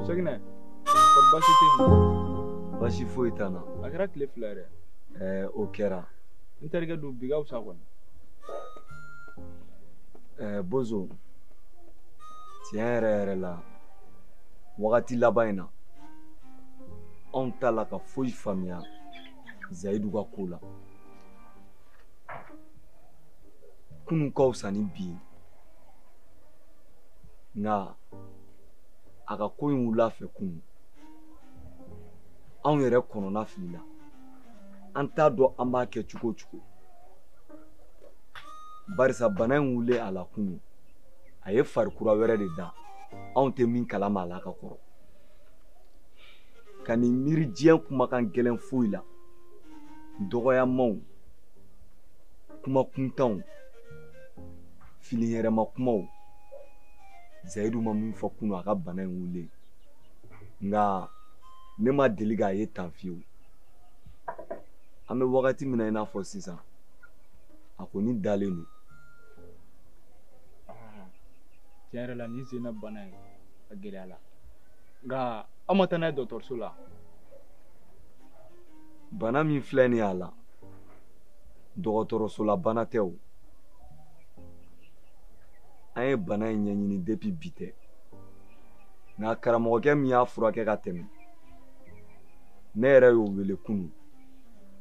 Sɛginɛ, kɔri baasi tɛ yen? Baasi foyi t'an na. A kɛra tile 2 yɛrɛ. Ɛɛ, o kɛra. N terikɛ dun bi ka fisa kɔni. Ɛɛ, Bozo, tiɲɛ yɛrɛ yɛrɛ la, wagati laban in na, anw t'a la ka foyi faamuya Zayidu ka ko la. Kunun ka fisa ni bi ye. Nka a ka ko in wulila fɛ kunun. Anw yɛrɛ kɔnɔna filila. An t'a dɔn an b'a kɛ cogo o cogo. Barisa bana in wulilen a la kunun, a ye fari kura wɛrɛ de da. Anw tɛ min kalama a la ka kɔrɔ. Ka nin miiri diɲɛ kumakan gɛlɛn foyi la. Dɔgɔyamaw, kuma kuntanw, fili yɛrɛma kumaw. Zayidu ma min fɔ kunun a ka bana in wulilen. Nka ne ma deli k'a ye tan fiyewu. An bɛ wagati min na i n'a fɔ sisan, a kɔni dalen don. Tiɲɛ yɛrɛ la nin sen na bana in a gɛlɛyala. Nka aw ma taa n'a ye dɔgɔtɔrɔso la? Bana min filɛ nin ye a la, dɔgɔtɔrɔso la bana tɛ o. An ye bana in ɲɛɲini depuis bi tɛ. Nka karamɔgɔkɛ min y'a furakɛ ka tɛmɛ, ne yɛrɛ y'o wele kunun,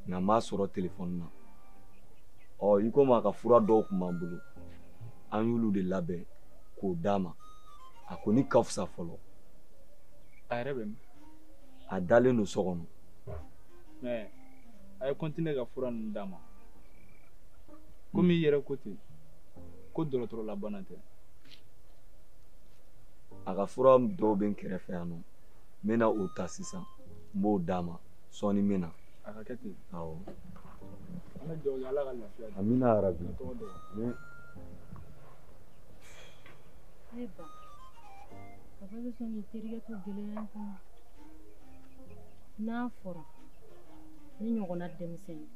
nka n m'a sɔrɔ telefɔni na. Ɔ, i komi a ka fura dɔw tun b'an bolo, an y'olu de labɛn k'o d'a ma. A kɔni ka fisa fɔlɔ. A yɛrɛ bɛ min? A dalen don so kɔnɔ. Mais a ye continuer ka fura ninnu d'a ma. Komi i yɛrɛ ko ten, ko dɔgɔtɔrɔ la bana tɛ. A ka fura dɔw bɛ n kɛrɛfɛ yan nɔ. N bɛna o ta sisan. N b'o d'a ma. Sɔɔni n bɛ na. A ka kɛ ten. Awɔ. An bɛ dugawu kɛ Ala ka lafiya di. Amina yarabi. Ka tɔgɔ dɔgɔ. Amin. Ne ba, papa bɛ sɔn k'i terikɛ to gɛlɛya in kɔnɔ. N'a fɔra ne ɲɔgɔnna denmisɛnnin,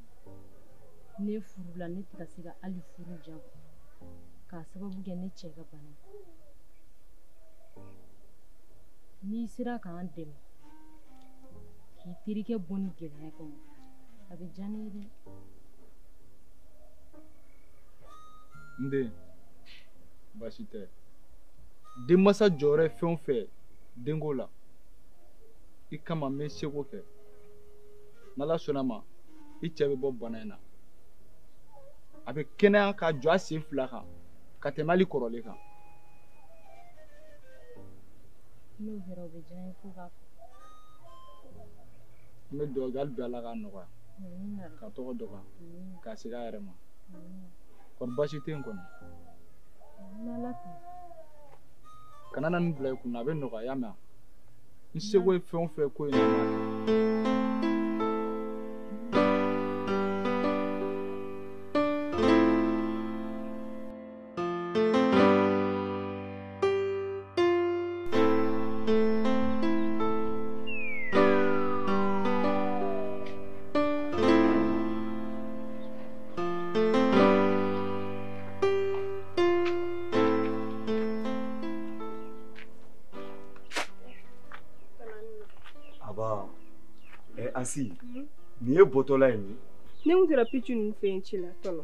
ne furula ne tɛ ka se ka hali furu jago k'a sababu kɛ ne cɛ ka bana ye. N'i sera k'an dɛmɛ k'i terikɛ bɔ ni gɛlɛya kɔnɔ, a bɛ diya ne ye dɛ. N den, baasi tɛ. Denmansa jɔyɔrɔ ye fɛn o fɛn denko la, i kama n bɛ seko kɛ. N'Ala sɔnna ma, i cɛ bɛ bɔ bana in na. A bɛ kɛnɛya ka jɔ a sen 2 kan ka tɛmɛ hali kɔrɔlen kan. N'o kɛra o bɛ diya n ye fo k'a fɔ. N bɛ dugawu kɛ hali bi Ala k'a nɔgɔya. Amina. K'a tɔgɔ dɔgɔya. Amina. K'a segin a yɛrɛ ma. Amina. Kɔri baasi tɛ yen kɔni? N bɛ Ala fo. Kana na nin bila i kunna, a bɛ nɔgɔya, y'a mɛn wa? N seko ye fɛn o fɛn ko in na, n b'a kɛ. Asi, nin ye bɔtɔla ye nin? Ne kun taara Pichu ninnu fɛ yen ci la tɔnɔ.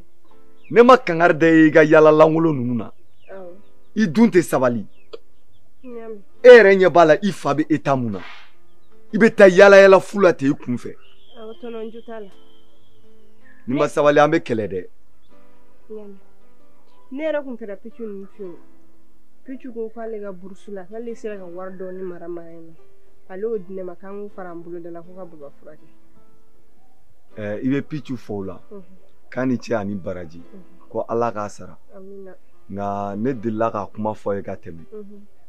Ne ma kangari da i ye i ka yala lankolon ninnu na. Awɔ. I dun tɛ sabali. N y'a mɛn. E yɛrɛ ɲɛ b'a la i fa bɛ état mun na. I bɛ taa yala yala fu la ten i kun fɛ. Awɔ tɔnɔ, n jo t'a la. N'i ma sabali an bɛ kɛlɛ dɛ. N y'a mɛn. Ne yɛrɛ kun taara Pichu ninnu fɛ yen. Pichu ko k'ale ka burusu la, k'ale sera ka wari dɔɔni mara mara yen nɔ. Ale y'o di ne ma k'an k'o fara an bolo da la ko ka baba furakɛ. I bɛ Pichu fo o la. K'a ni ce ani baraji. Ko Ala k'a sara. Amina. Nka ne delila k'a kuma fɔ a ye ka tɛmɛ.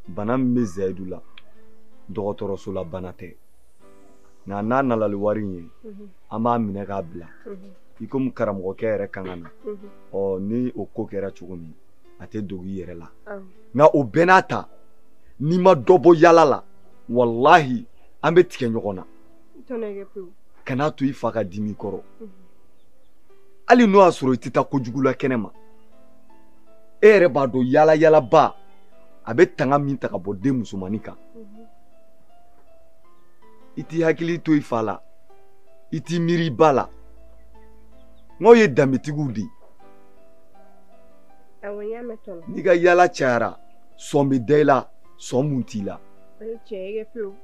Bana min bɛ Zayidu la, dɔgɔtɔrɔso la bana tɛ. Nka n'a nana ni wari in ye, an b'a minɛ k'a bila. I komi karamɔgɔkɛ yɛrɛ kan ka na. Ɔ, ni o ko kɛra cogo min, a tɛ dogo i yɛrɛ la. Nka o bɛɛ n'a ta, n'i ma dɔ bɔ yala la, walahi an bɛ tigɛ ɲɔgɔn na. Kana to i fa ka dimi kɔrɔ. Hali n'o y'a sɔrɔ i tɛ taa kojugu la kɛnɛ ma. E yɛrɛ b'a dɔn yala yalaba a bɛ tanga min ta ka bɔ den musomannin kan. I t'i hakili to i fa la, i t'i miiri i ba la. N'aw ye danbetigiw de ye. Awɔ, n y'a mɛn tɔnɔ. N'i ka yaala cayara, sɔn bɛ da i la, sɔn mun t'i la. O ye tiɲɛ ye pewu.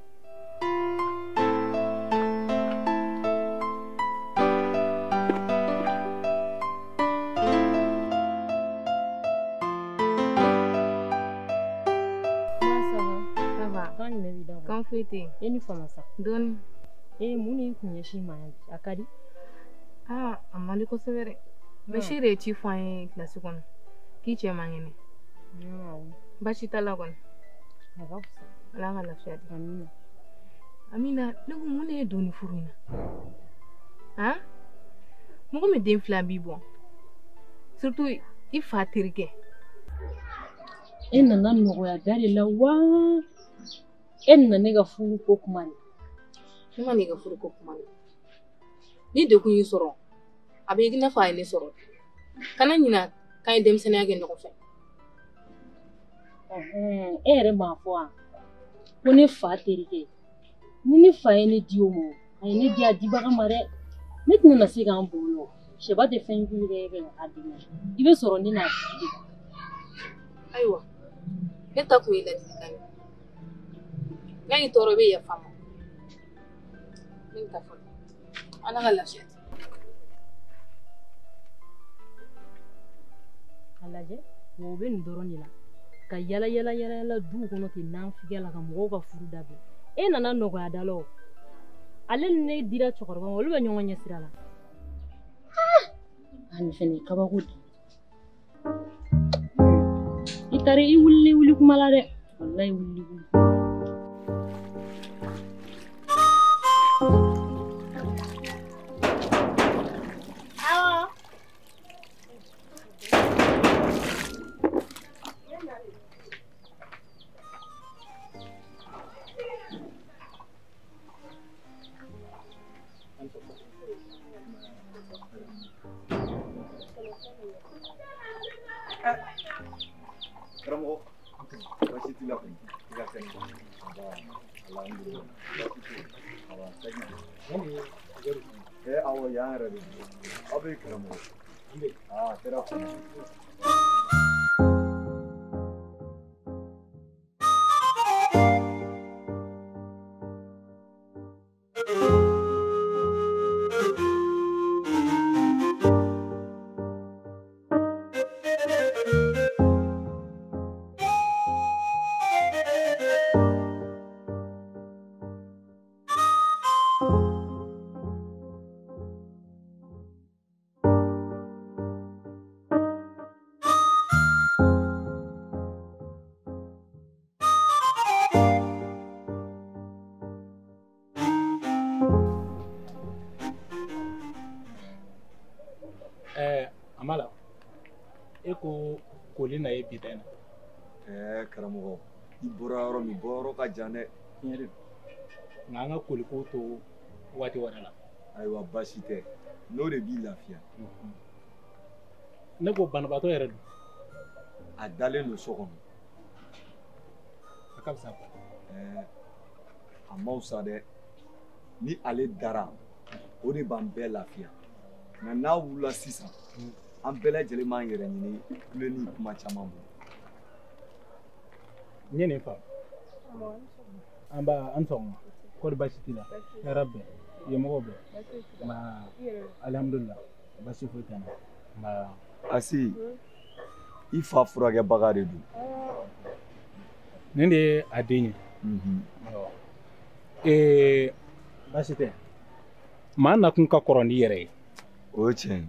Kan foyi tɛ yen. E ni fama sa. Dɔɔni. Ee mun de y'i kun ɲɛsin ma yan bi? A ka di? Aa a man di kosɛbɛ dɛ. Basi de ye ci fɔ an ye kilasi kɔnɔ k'i cɛ man kɛnɛ. Baasi t'a la kɔni. A ka fisa. Ala ka lafiya di. Amina. Amina, ne ko mun de ye don nin furu in na? Han? Mɔgɔ min den fila b'i bɔ. Surtout i fa terikɛ. E nana nɔgɔya da de la wa? E nana ne ka furu ko kuma de. Ne ma n'i ka furu ko kuma de. Ni degun y'i sɔrɔ, a bɛ i n'a fɔ a ye ne sɔrɔ. Kana ɲina k'an ye denmisɛnninya kɛ ɲɔgɔn fɛ. E yɛrɛ m'a fɔ wa? Ko ne fa terikɛ. Ni ne fa ye ne di o ma, a ye ne di a dibaga ma dɛ. Ne tɛna se k'an bolo. Sɛba tɛ fɛn jugu kɛ a dɛmɛ. I bɛ sɔrɔ ne n'a tigi. Ayiwa, ne ta kun ye ladilikan ye. N'a y'i tɔɔrɔ i bɛ yafa n ma. Ne bɛ taa fɔlɔ. Ala ka lafiya di. A lajɛ, wa o bɛ nin dɔrɔn de la. Ka yala yala yala yala duw kɔnɔ ten nanfigiya la ka mɔgɔw ka furu dabila. E nana nɔgɔya da la o. Ale ni ne dira cɛkɔrɔba ma, olu bɛ ɲɔgɔn ɲɛ sira la. A nin fɛnɛ ye kabako de ye. I taara i wulili wuli kuma la dɛ. Walayi wulili wuli. Awɔ. Karamɔgɔ, baasi t'i la kɔni? I ka kɛnɛ. Nba, alhamdulilayi. Baasi tɛ yen. Awa, saki don. Awɔ, yan yɛrɛ de don. Aw bɛ karamɔgɔ. Aa, a kɛra faamu. Amala, e ko koli na ye bi da in na. Karamɔgɔ, i bɔra yɔrɔ min, bɔyɔrɔ ka jan dɛ. Tiɲɛ de don. Nka an ka koliko to waati wɛrɛ la. Ayiwa, baasi tɛ. N'o de b'i lafiya. Ne ko banabaatɔ yɛrɛ don. A dalen don so kɔnɔ. A ka fisa quoi. A ma fisa dɛ. Ni ale dara, o de b'an bɛɛ lafiya. Nka n'a wulila sisan, an bɛɛ lajɛlen b'an yɛrɛ ɲini kule ni kuma caman bolo. N ye nin faamu. An ba an sɔgɔma. Kɔri baasi t'i la? Hɛrɛ bɛɛ. Yen mɔgɔw bɛɛ? Nba, alihamudulila. Baasi foyi tɛ n na. Nba. Asi, i fa furakɛbaga de don. Nin de ye a den ye. Awɔ. Baasi tɛ. Maa nakun ka kɔrɔ n'i yɛrɛ ye. O ye tiɲɛ ye.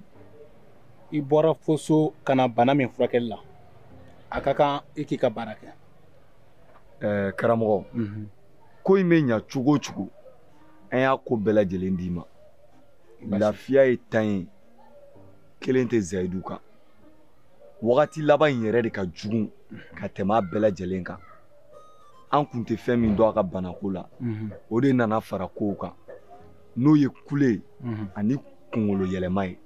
I bɔra fo so ka na bana min furakɛli la, a ka kan i k'i ka baara kɛ. Karamɔgɔ, ko in bɛ ɲa cogo o cogo, an y'a ko bɛɛ lajɛlen d'i ma. Lafiya ye tan ye, kelen tɛ Zayidu kan. Wagati laban in yɛrɛ de ka jugu ka tɛmɛ a bɛɛ lajɛlen kan. An kun tɛ fɛn min dɔn a ka banako la, o de nana fara kow kan. N'o ye kule ani kunkolo yɛlɛma ye.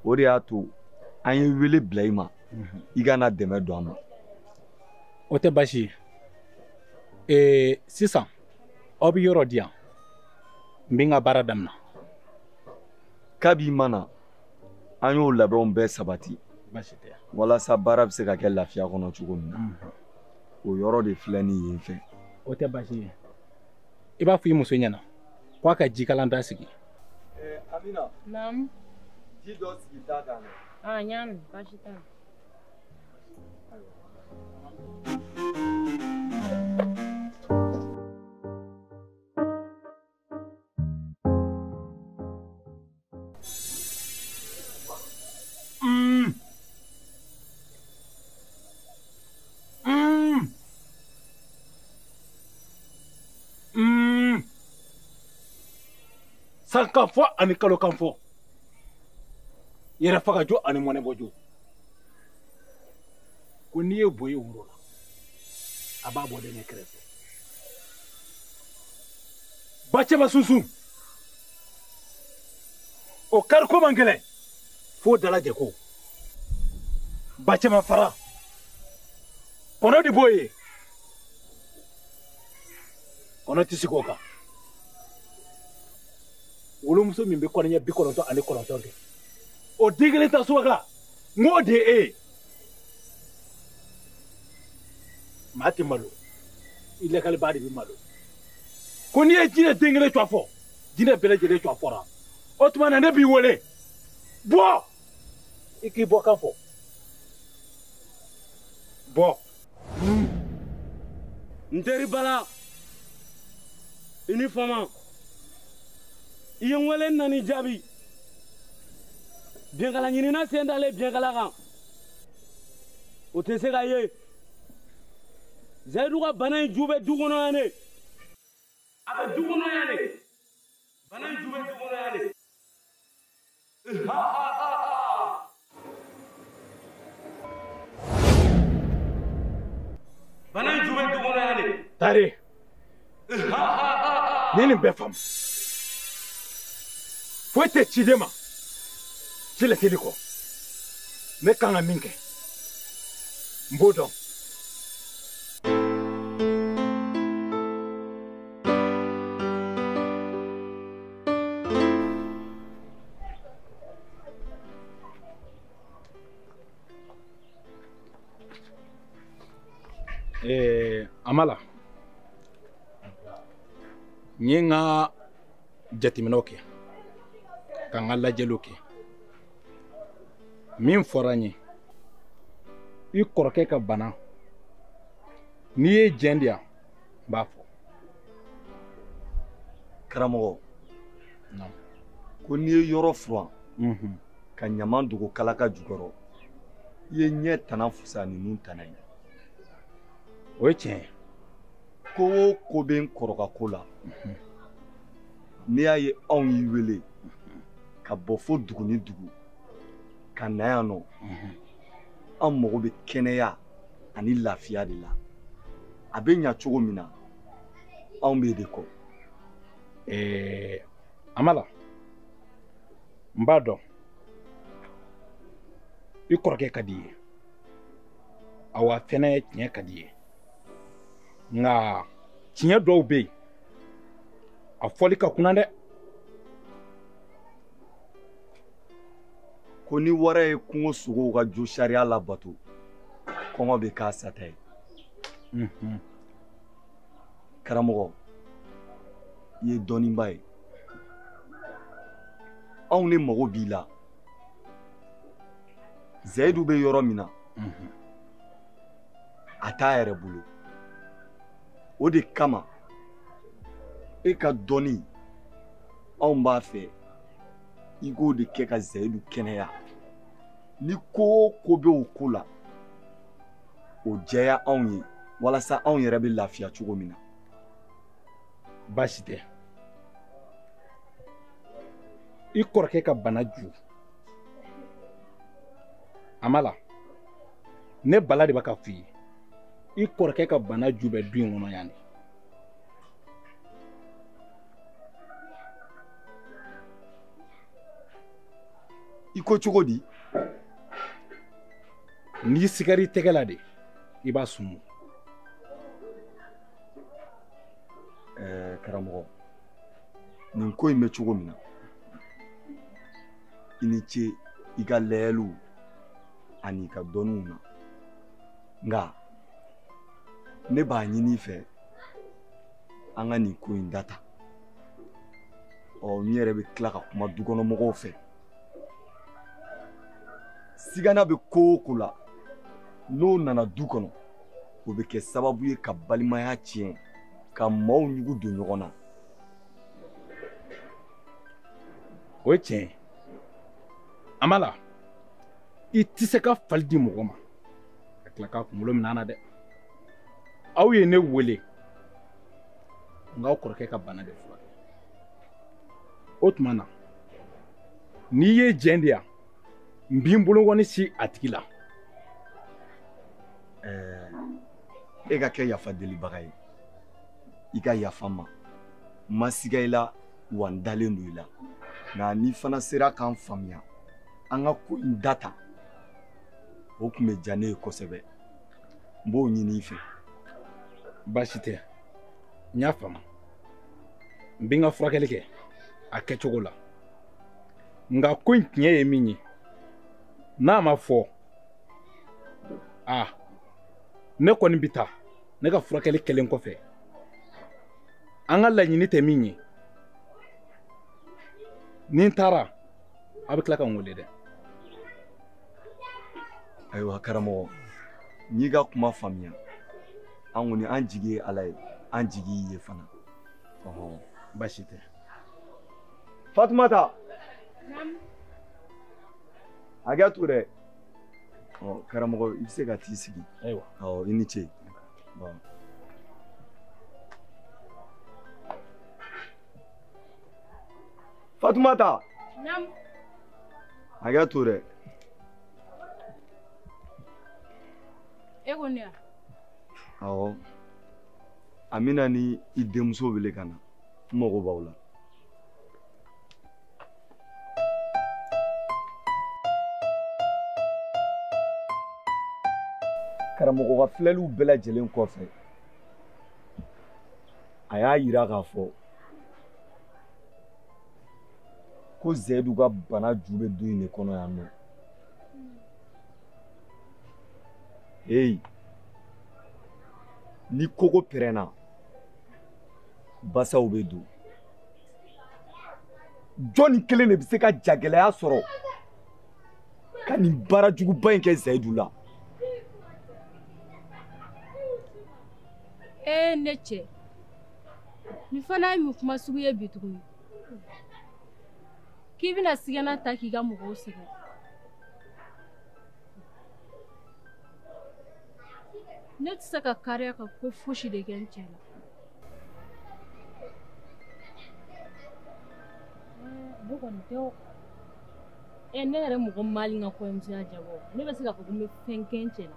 O de y'a to an ye wele bila i ma, i ka na dɛmɛ don an ma. O tɛ baasi ye. Sisan aw bɛ yɔrɔ di yan. N bɛ n ka baara daminɛ. Kabi mana an y'o labɛnw bɛɛ sabati. Baasi tɛ. Walasa baara bɛ se ka kɛ lafiya kɔnɔ cogo min na. O yɔrɔ de filɛ nin yen fɛ. O tɛ baasi ye. I b'a fɔ i muso ɲɛna k'a ka jikalan da sigi. Amina. Naamu. Ji dɔ sigi ta kan dɛ. Ah, n y'a mɛn, baasi t'a la. San kan fɔ ani kalo kan fɔ, yɛrɛ fagajo ani mɔnɛbɔjo. Ko n'i ye bo ye woro la, a b'a bɔ denkɛ kɛrɛfɛ. Bacɛba sunsun, o kariko man gɛlɛn f'o dalajɛ ko. Bacɛba fara, kɔnɔ de b'o ye, kɔnɔ tɛ sigi o kan. Wolomuso min bɛ kɔnɔɲɛ 99 kɛ, o den kelen ta suraka, n k'o de ye e ye. Maa tɛ malo, i lakalibaa de bɛ malo. Ko n'i ye jinɛ den kelen tɔgɔ fɔ, jinɛ bɛɛ lajɛlen tɔgɔ fɔra. O tuma na ne b'i wele, bɔ, i k'i bɔ kan fɔ, bɔ. N teri Bala, i ni fama. I ye n wele n nana i jaabi. Bɛnkala ɲinina sen dalen bɛnkala kan, o tɛ se ka ye. Zayidu ka bana in ju bɛ du kɔnɔ yan de. A bɛ du kɔnɔ yan de. Bana in ju bɛ du kɔnɔ yan de. Bana in ju bɛ du kɔnɔ yan de. Tare, ni nin bɛɛ faamu. Foyi tɛ ciden ma ci laseli kɔ. Ne kan ka min kɛ, n b'o dɔn. Amala, n ye n ka jateminɛw kɛ, ka n ka lajɛliw kɛ. Min fɔra n ye, i kɔrɔkɛ ka bana, n'i ye jɛn di yan, n b'a fɔ. Karamɔgɔ, ko n'i ye yɔrɔ furan ka ɲaman dogo kalaka jukɔrɔ, i ye ɲɛ tana fusa ni nun tana ye. O ye tiɲɛ ye. Ko o ko bɛ n kɔrɔkɛ ko la, n'i y'a ye anw y'i wele ka bɔ fo dugu ni dugu ka na yan nɔ, an mago bɛ kɛnɛya ani lafiya de la. A bɛ ɲa cogo min na, anw b'e de kɔ. Amala, n b'a dɔn i kɔrɔkɛ ka di i ye, awa fɛnɛ tiɲɛ ka di i ye. Nka tiɲɛ dɔw bɛ yen, a fɔli ka kunna dɛ. Ko ni wara ye kungo sogow ka jo sariya labato, kɔngɔ bɛ k'a sata ye. Karamɔgɔ, i ye dɔnniba ye. Anw de mago b'i la. Zayidu bɛ yɔrɔ min na, a t'a yɛrɛ bolo. O de kama e ka dɔnni, anw b'a fɛ i k'o de kɛ ka Zayidu kɛnɛya. Ni ko o ko bɛ o ko la, o jɛya anw ye walasa anw yɛrɛ bɛ lafiya cogo min na. Baasi tɛ. I kɔrɔkɛ ka bana ju, Amala, ne Bala de bɛ ka f'i ye. I kɔrɔkɛ ka bana ju bɛ du in kɔnɔ yan de. I ko cogo di? N'i sigar'i tɛgɛ la de, i b'a sumu. Karamɔgɔ, Nin ko in bɛ cogo min na, i ni ce i ka layɛliw ani i ka dɔnniw na. Nka ne b'a ɲini i fɛ an ka nin ko in data. Ɔ n yɛrɛ bɛ tila ka kuma dukɔnɔmɔgɔw fɛ. Sigana bɛ ko o ko la, n'o nana du kɔnɔ, o bɛ kɛ sababu ye ka balimaya tiɲɛ, ka maaw ɲugu don ɲɔgɔn na. O ye tiɲɛ ye. An b'a la, i tɛ se ka fali di mɔgɔ ma ka tila k'a kunkolo minɛ an na dɛ. Aw ye ne wele n k'aw kɔrɔkɛ ka bana de furakɛ. O tuma na, n'i ye jɛn di yan, n b'i bolokɔni si a tigi la. E ka kɛ yafa delibaga ye, i ka yafa n ma. N ma siga i la, wa n dalen don i la. Nka n'i fana sera k'an faamuya, an ka ko in da ta, o tun bɛ diya ne ye kosɛbɛ. N b'o ɲini i fɛ. Baasi tɛ, n y'a faamu. N bɛ n ka furakɛli kɛ a kɛcogo la. Nka ko in tiɲɛ ye min ye, n'a ma fɔ, ne kɔni bɛ taa ne ka furakɛli kɛlen kɔfɛ. An ka laɲini tɛ min ye, ni n taara a bɛ tila ka n wele dɛ. Ayiwa karamɔgɔ, n y'i ka kuma faamuya. An kɔni an jigi ye Ala ye, an jigi y'i ye fana. Ɔhɔn, baasi tɛ. Fatumata. Hakɛ to dɛ. Ɔ karamɔgɔ, i bɛ se ka t'i sigi. Ayiwa. Ɔ i ni ce. Fatumata. Naamu. Hakɛ to dɛ. E ko ne ya? Awɔ. Amina ni i denmuso wele ka na. N mago b'aw la. Karamɔgɔ ka filɛliw bɛɛ lajɛlen kɔfɛ, a y'a yira k'a fɔ ko Zeyidu ka bana ju bɛ du in de kɔnɔ yan nɔ. Hey, ni kogo pɛrɛnna, basaw bɛ don. Jɔnni kelen de bɛ se ka jagɛlɛya sɔrɔ ka nin baara juguba in kɛ Zeyidu la? Ee ne cɛ, nin fana ye mun kuma sugu ye bi tuguni? K'i bɛna sigana ta k'i ka mɔgɔw sɛgɛn. Ne tɛ se ka kariya ka ko fosi de kɛ n cɛ la. Ne kɔni tɛ o. Ne yɛrɛ mɔgɔ mali n ka kɔɲɔmusoya jabɔ, ne bɛ se k'a fɔ ko n bɛ fɛn kɛ n cɛ la.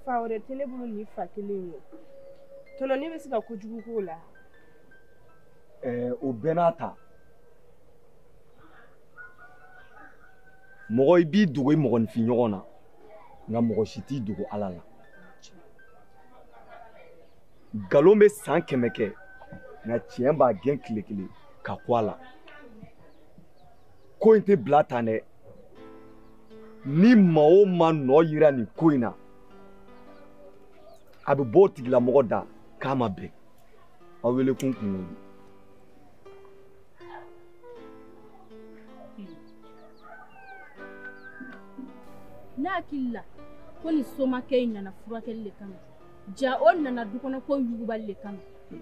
Fa wɛrɛ tɛ ne bolo nin fa kelen ye. Tɔnɔ ne bɛ se ka kojugu k'o la. O bɛɛ n'a ta, mɔgɔ i b'i dogo i mɔgɔninfin ɲɔgɔn na, nka mɔgɔ si t'i dogo Ala la. Nkalon bɛ san 100 kɛ, nka tiɲɛ b'a gɛn tile kelen ka ku a la. Ko in tɛ bila tan dɛ. Ni maa o maa nɔ yira nin ko in na, a bɛ bɔ o tigilamɔgɔ da k'a ma bɛn. Aw wele kun kun y'o ye. Ne hakili la ko nin somakɛ in nana furakɛli de kama, ja o nana du kɔnɔ ko yugubali de kama. E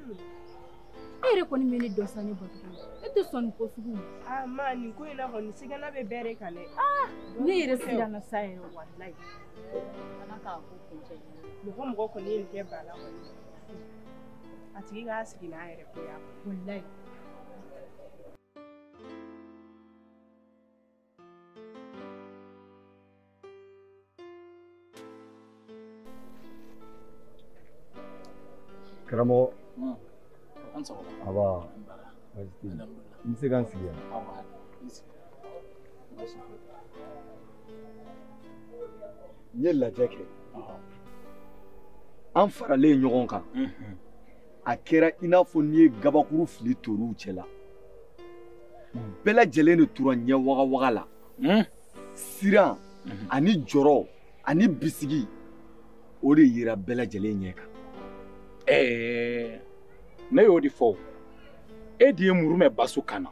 yɛrɛ kɔni bɛ ne dɔn sa ne bato, e tɛ sɔn nin ko sugu ma. Aa ma, nin ko in na kɔni sigana bɛ bɛɛ de kan dɛ. Ne yɛrɛ siranna sa yɛrɛ walayi. Ala k'a ko kuncɛ. Mɔgɔ mɔgɔ kɔni ye nin kɛ ba la kɔni, a tigi k'a sigi n'a yɛrɛ ko ya. Walayi. Karamɔgɔ. An sɔgɔma. Aba. Baasi tɛ yen. N bɛ se ka n sigi yan? N ye lajɛ kɛ. An faralen ɲɔgɔn kan. A kɛra i n'a fɔ n'i ye gabakuru fili toriw cɛ la. Bɛɛ lajɛlen de tora ɲɛ waga waga la. Siran ani jɔrɔ ani bisigi o de yera bɛɛ lajɛlen ɲɛ kan. Ne y'o de fɔ, e de ye muru mɛn baso kan na.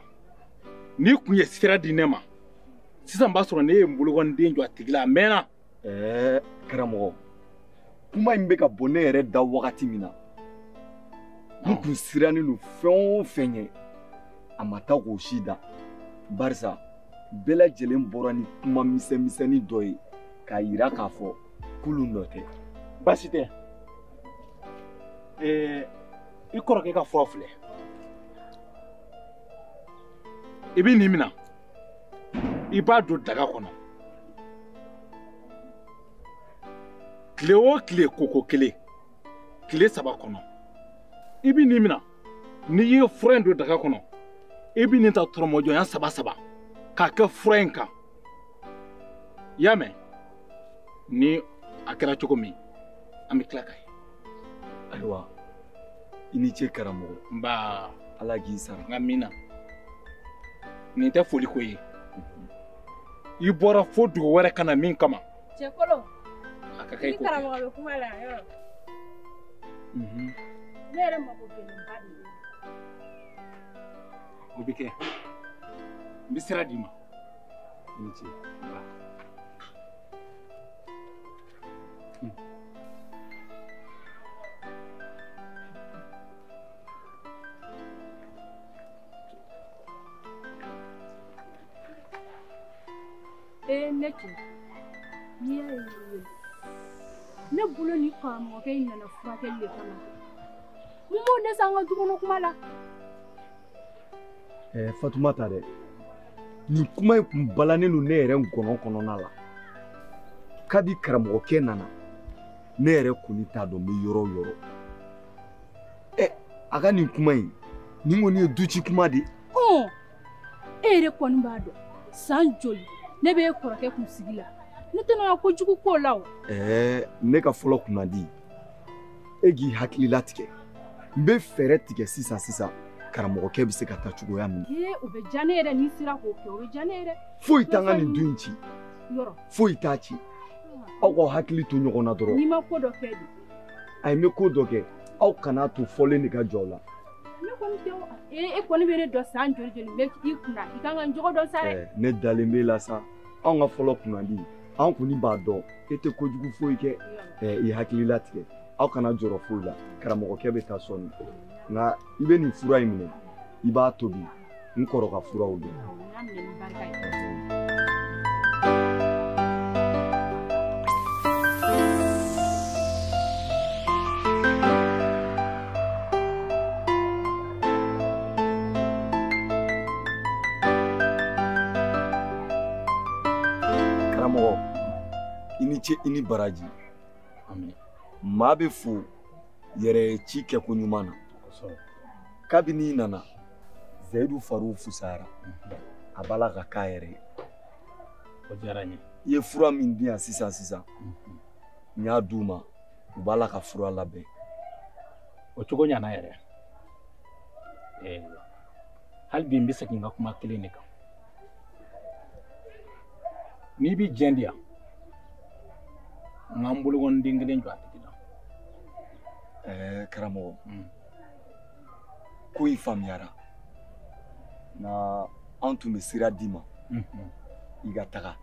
N'i kun ye sira di ne ma sisan b'a sɔrɔ ne ye n bolokɔniden jɔ a tigi la a mɛnna. Karamɔgɔ, kuma in bɛ ka bɔ ne yɛrɛ da wagati min na, n kun sirannen don fɛn o fɛn ɲɛ, a ma taa k'o si da, barisa bɛɛ lajɛlen bɔra ni kuma misɛnmisɛnnin dɔ ye k'a yira k'a fɔ k'olu nɔ tɛ. Baasi tɛ. I kɔrɔkɛ ka fura filɛ, i bɛ nin minɛ, i b'a don daga kɔnɔ tile o tile koko kelen, tile 3 kɔnɔ. I bɛ nin minɛ, n'i ye fura in don daga kɔnɔ, i bɛ nin ta tɔrɔmɔjɔnya 3 3 k'a kɛ fura in kan. I y'a mɛn? Ni a kɛra cogo min, an bɛ tila ka ye. Ayiwa, i ni ce karamɔgɔ. Nba. Ala k'i sara. Nka min na, nin tɛ foliko ye. I bɔra fo dugu wɛrɛ ka na min kama. Cɛkolo. A ka kɛ i ko kɛ. Ni karamɔgɔ bɛ kuma la yɔrɔ. Ne yɛrɛ mako gɛlɛnba de ye. O bɛ kɛ. N bɛ sira d'i ma. I ni ce. Nba. Ne cɛ, n'i y'a ye wele, ne bolo ni karamɔgɔkɛ in nana furakɛli de kama. Mun b'o dɛsɛ an ka du kɔnɔ kuma la? Fatumata dɛ, nin kuma in kun balannen don ne yɛrɛ ngɔnɔ kɔnɔna la. Kabi karamɔgɔkɛ nana, ne yɛrɛ kɔni t'a dɔn n bɛ yɔrɔ o yɔrɔ. A ka nin kuma in, nin kɔni ye du ci kuma de ye. E yɛrɛ kɔni b'a dɔn san joli ne bɛ e kɔrɔkɛ kunsigi la, ne tɛna kojugu k'o la o. Ne ka fɔlɔ kunnadi, e k'i hakili latigɛ. N bɛ fɛɛrɛ tigɛ sisan sisan, karamɔgɔkɛ bɛ se ka taa cogoya min na. O bɛ diya ne yɛrɛ, n'i sera k'o kɛ, o bɛ diya ne yɛrɛ. Foyi t'an ka nin du in ci. Yɔrɔ. Foyi t'a ci. Aw k'aw hakili to ɲɔgɔn na dɔrɔn. N'i ma ko dɔ kɛ dun? Ayi, n bɛ ko dɔ kɛ. Aw kana to fɔlen de ka jɔ aw la. Ne kɔni tɛ o. E kɔni bɛ ne dɔn san joli joli, n bɛ i kunna, i kan ka n jogo dɔn sa dɛ. Ne dalen b'e la sa. Anw ka fɔlɔ kunnandi, anw kɔni b'a dɔn e tɛ kojugu foyi kɛ. I hakili latigɛ. Aw kana jɔrɔ foyi la, karamɔgɔkɛ bɛ taa sɔɔni. Nka i bɛ nin fura in minɛ, i b'a tobi. N kɔrɔ ka furaw don. Karamɔgɔ, i ni ce, i ni baraji. Maa bɛ fo yɛrɛ ci kɛko ɲuman na. Kabini i nana, Zayidu fariw fusayara. A b'a la ka k'a yɛrɛ ye. O diyara n ye. I ye fura min di yan sisan sisan, n y'a d'u ma, u b'a la ka fura labɛn. O cogo ɲana yɛrɛ. Hali bi n bɛ segin n ka kuma kelen de kan. N'i bɛ jɛn di yan, n ka n bolokɔniden kelen jɔ a tigi la. Karamɔgɔ, ko in faamuyara. Nka anw tun bɛ sira d'i ma, i ka taga.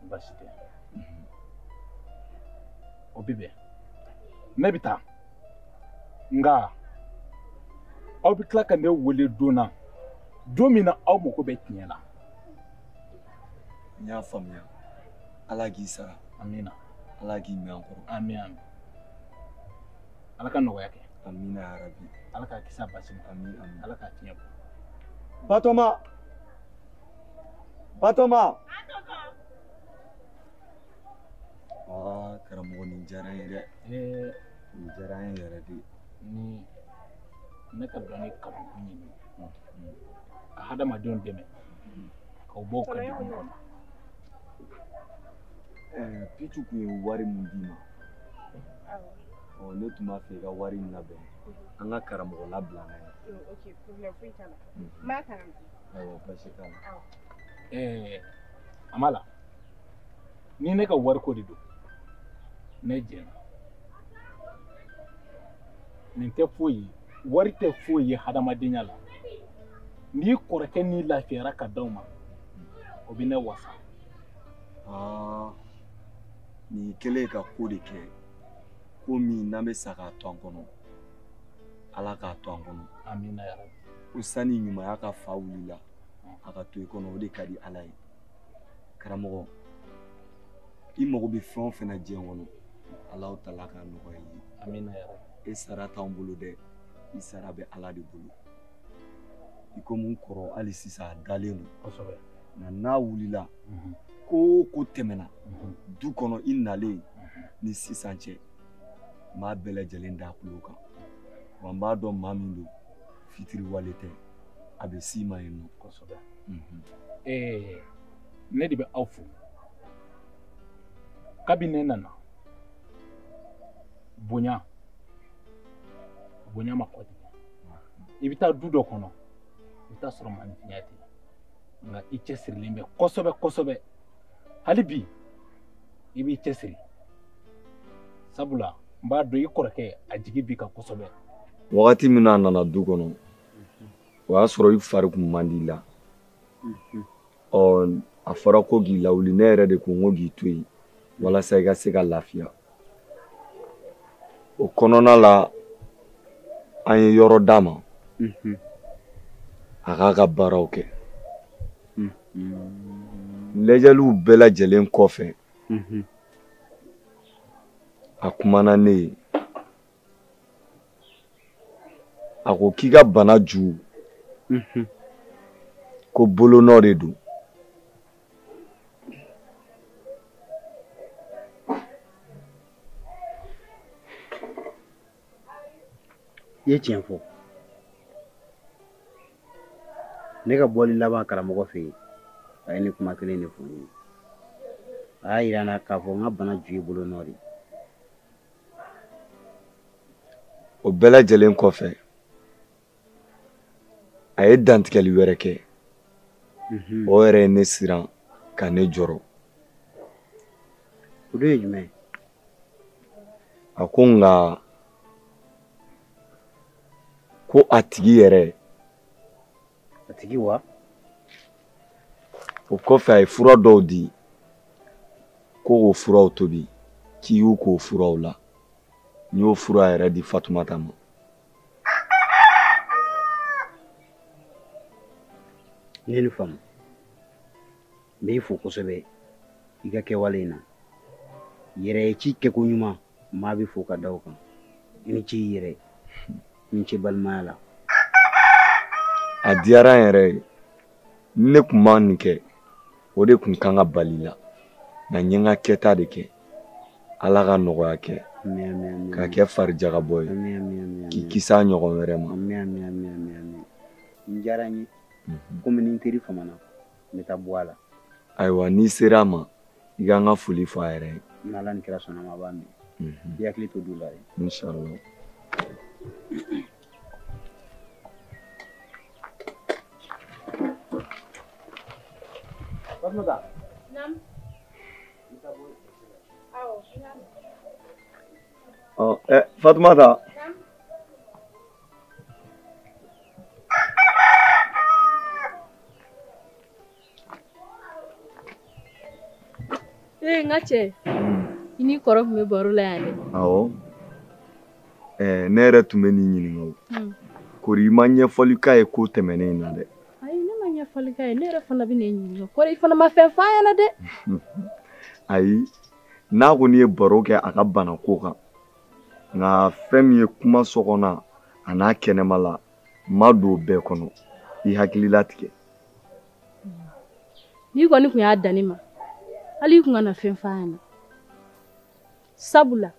Baasi tɛ. O bɛ bɛn. Ne bɛ taa. Nka aw bɛ tila ka ne wele don na, don min na aw mako bɛ tiɲɛ la. N y'a faamuya. Ala k'i sara. Amina. Ala k'i mɛn an kɔrɔ. Ami ami. Ala ka nɔgɔya kɛ. Amina yarabi. Ala k'a kisi a basi ma. Ami ami. Ala k'a tiɲɛ bɔ. Batɔma. Batɔma. Aa karamɔgɔ, nin diyara n ye dɛ. Nin diyara n ye yɛrɛ de. Ni ne ka dɔnni kalan kun ye nin ye, ka hadamadenw dɛmɛ k'aw bɔ u ka degun kɔnɔ. Pitu kun ye wari mun d'i ma, Ne tun b'a fɛ i ka wari in labɛn an ka karamɔgɔ labila n'a ye. Ok, problème foyi t'a la. N b'a ta ka na. Ayiwa, baasi t'a la. A ma la ni ne ka wariko de don, ne jɛna. Nin tɛ foyi ye, wari tɛ foyi ye hadamadenya la. N'i kɔrɔkɛ n'i lafiyara ka d'aw ma, o bɛ ne wasa. Nin kɛlen ka ko de kɛ, ko min n'an bɛ sa k'a to an kɔnɔ, Ala k'a to an kɔnɔ. Amina yarabi. Ko sani ɲumanya ka fa wulila, a ka to i kɔnɔ, o de ka di Ala ye. Karamɔgɔ, i mago bɛ fɛn o fɛn na diɲɛ kɔnɔ, Alahu taala k'a nɔgɔya i ye. Amina yarabi. E sara t'anw bolo dɛ, i sara bɛ Ala de bolo. I komi n kɔrɔ hali sisan a dalen don. Kosɛbɛ. Nka n'a wulila, ko o ko tɛmɛna du kɔnɔ i nalen ni sisan cɛ, n b'a bɛɛ lajɛlen da tulo kan. Wa n b'a dɔn maa min don, fitiriwale tɛ, a bɛ s'i ma yen nɔ. Kosɛbɛ. Ne de bɛ aw fo. Kabi ne nana, bonya ma kɔtigɛ. I bɛ taa du dɔ kɔnɔ, i bɛ taa sɔrɔ maninfinya tɛ yen, nka i cɛsirilen bɛ kosɛbɛ kosɛbɛ. Hali bi i b'i cɛsiri, sabula n b'a dɔn i kɔrɔkɛ a jigi b'i kan kosɛbɛ. Wagati min n'a nana du kɔnɔ, o y'a sɔrɔ i fari kun man di i la. A fɔra ko k'i lawuli, ne yɛrɛ de ko n ko k'i to yen walasa i ka se ka lafiya. O kɔnɔna la, an ye yɔrɔ d'a ma, a k'a ka baaraw kɛ. Lajɛliw bɛɛ lajɛlen kɔfɛ, a kumana ne ye. A ko k'i ka bana ju, ko bolonɔ de don. I ye tiɲɛ fɔ. Ne ka bɔli laban karamɔgɔ fɛ yen, a ye nin kuma kelen de fɔ n ye. A y'a yira n na k'a fɔ n ka bana ju ye bolonɔ de ye. O bɛɛ lajɛlen kɔfɛ, a ye dantigɛli wɛrɛ kɛ. O yɛrɛ ye ne siran ka ne jɔrɔ. O dun ye jumɛn ye? A ko nka ko a tigi yɛrɛ. A tigi wa? O kɔfɛ a ye fura dɔw di, ko k'o furaw tobi, k'i y'u k'o furaw la. N y'o fura yɛrɛ di Fatumata ma. N ye nin faamu. N b'i fo kosɛbɛ i ka kɛwale in na. Yɛrɛ ye ci kɛko ɲuman, maa bɛ fo ka da o kan. I ni ce i yɛrɛ, i ni ce balimaya la. A diyara n yɛrɛ ye. Ni ne tun ma nin kɛ, o de tun kan ka bali la. Nka n ye n ka kɛta de kɛ. Ala ka nɔgɔya kɛ. K'a kɛ farijagabɔ ye. K'i kisi a ɲɔgɔn wɛrɛ ma. N diyara n ye. Komi ni n teri famana, n bɛ taa bɔ a la. Ayiwa, n'i sera a ma, i ka n ka foli fɔ a yɛrɛ ye. N'Ala ni kira sɔnna ma, a b'a mɛn. I hakili to du la ye. Inshallah. Fatumata. Naam. Awɔ. Fatumata. Naam. N ka cɛ, i n'i kɔrɔ tun bɛ baro la yan dɛ. Awɔ. Ne yɛrɛ tun bɛ n'i ɲininka o. Kori, i ma ɲɛfɔli k'a ye ko tɛmɛnen in na dɛ. Ayi, ne ma ɲɛfɔli k'a ye, ne yɛrɛ fana bɛ n'e ɲininka. Kori, i fana ma fɛn f'a ɲɛna dɛ. Ayi, n'a kɔni ye baro kɛ a ka bana ko kan, nka fɛn min ye kuma sokɔnɔ a n'a kɛnɛma la, n ma don o bɛɛ kɔnɔ. I hakili latigɛ. N'i kɔni tun y'a dan ne ma, hali i kun kana fɛn f'a ɲɛna. Sabula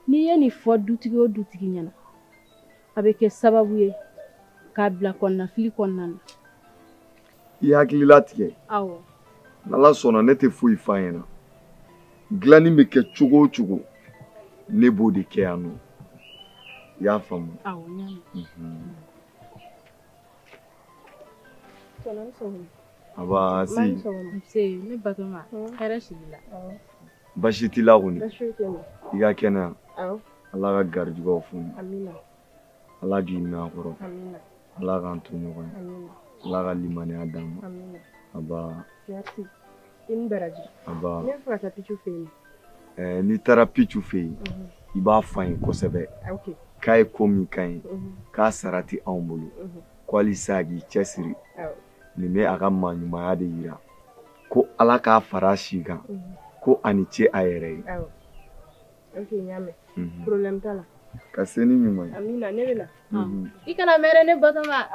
n'i ye nin fɔ dutigi o dutigi ɲɛna, a bɛ kɛ sababu ye k'a bila kɔnɔnafili kɔnɔna na. I hakili latigɛ. Awɔ. N'Ala sɔnna, ne tɛ foyi f'a ɲɛna. Dilanni bɛ kɛ cogo o cogo, Ne b'o de kɛ yan nɔ. I y'a faamu? Awɔ, n y'a mɛn. Aba si. Nse, ne Batoma, hɛrɛ sigi la. Baasi t'i la kɔni? I ka kɛnɛya? Ala ka garijɛgɛw foni. Ala k'i mɛn a kɔrɔ. Ala k'an to ɲɔgɔn ye. Ala ka limaniya d'an ma. Aba. Merci. I ni baraji. Aba. Ne bɛ fɛ ka taa Pichu fɛ yen. N'i taara Pichu fɛ yen, i b'a f'a ye kosɛbɛ. K'a ye ko min ka ɲi, k'a sara tɛ anw bolo. Ko halisa k'i cɛsiri. Nin bɛ a ka maaɲumanya de yira. Ko Ala k'a fara a si kan. Ko a ni ce a yɛrɛ ye. Ok, n y'a mɛn. Problème t'a la. Ka se ni ɲuman ye. Amina, ne bɛ na. I kana mɛn dɛ ne Batoma.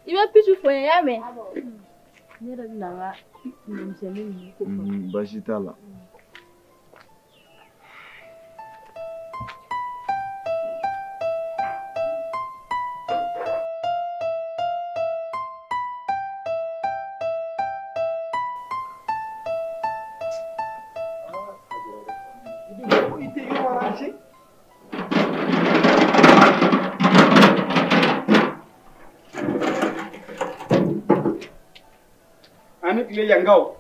I bɛ Pichu fo n ye, i y'a mɛn? Ne yɛrɛ bɛna n ka denmisɛnnin ninnu ko fɔ. Baasi t'a la. Ani tile yangaw.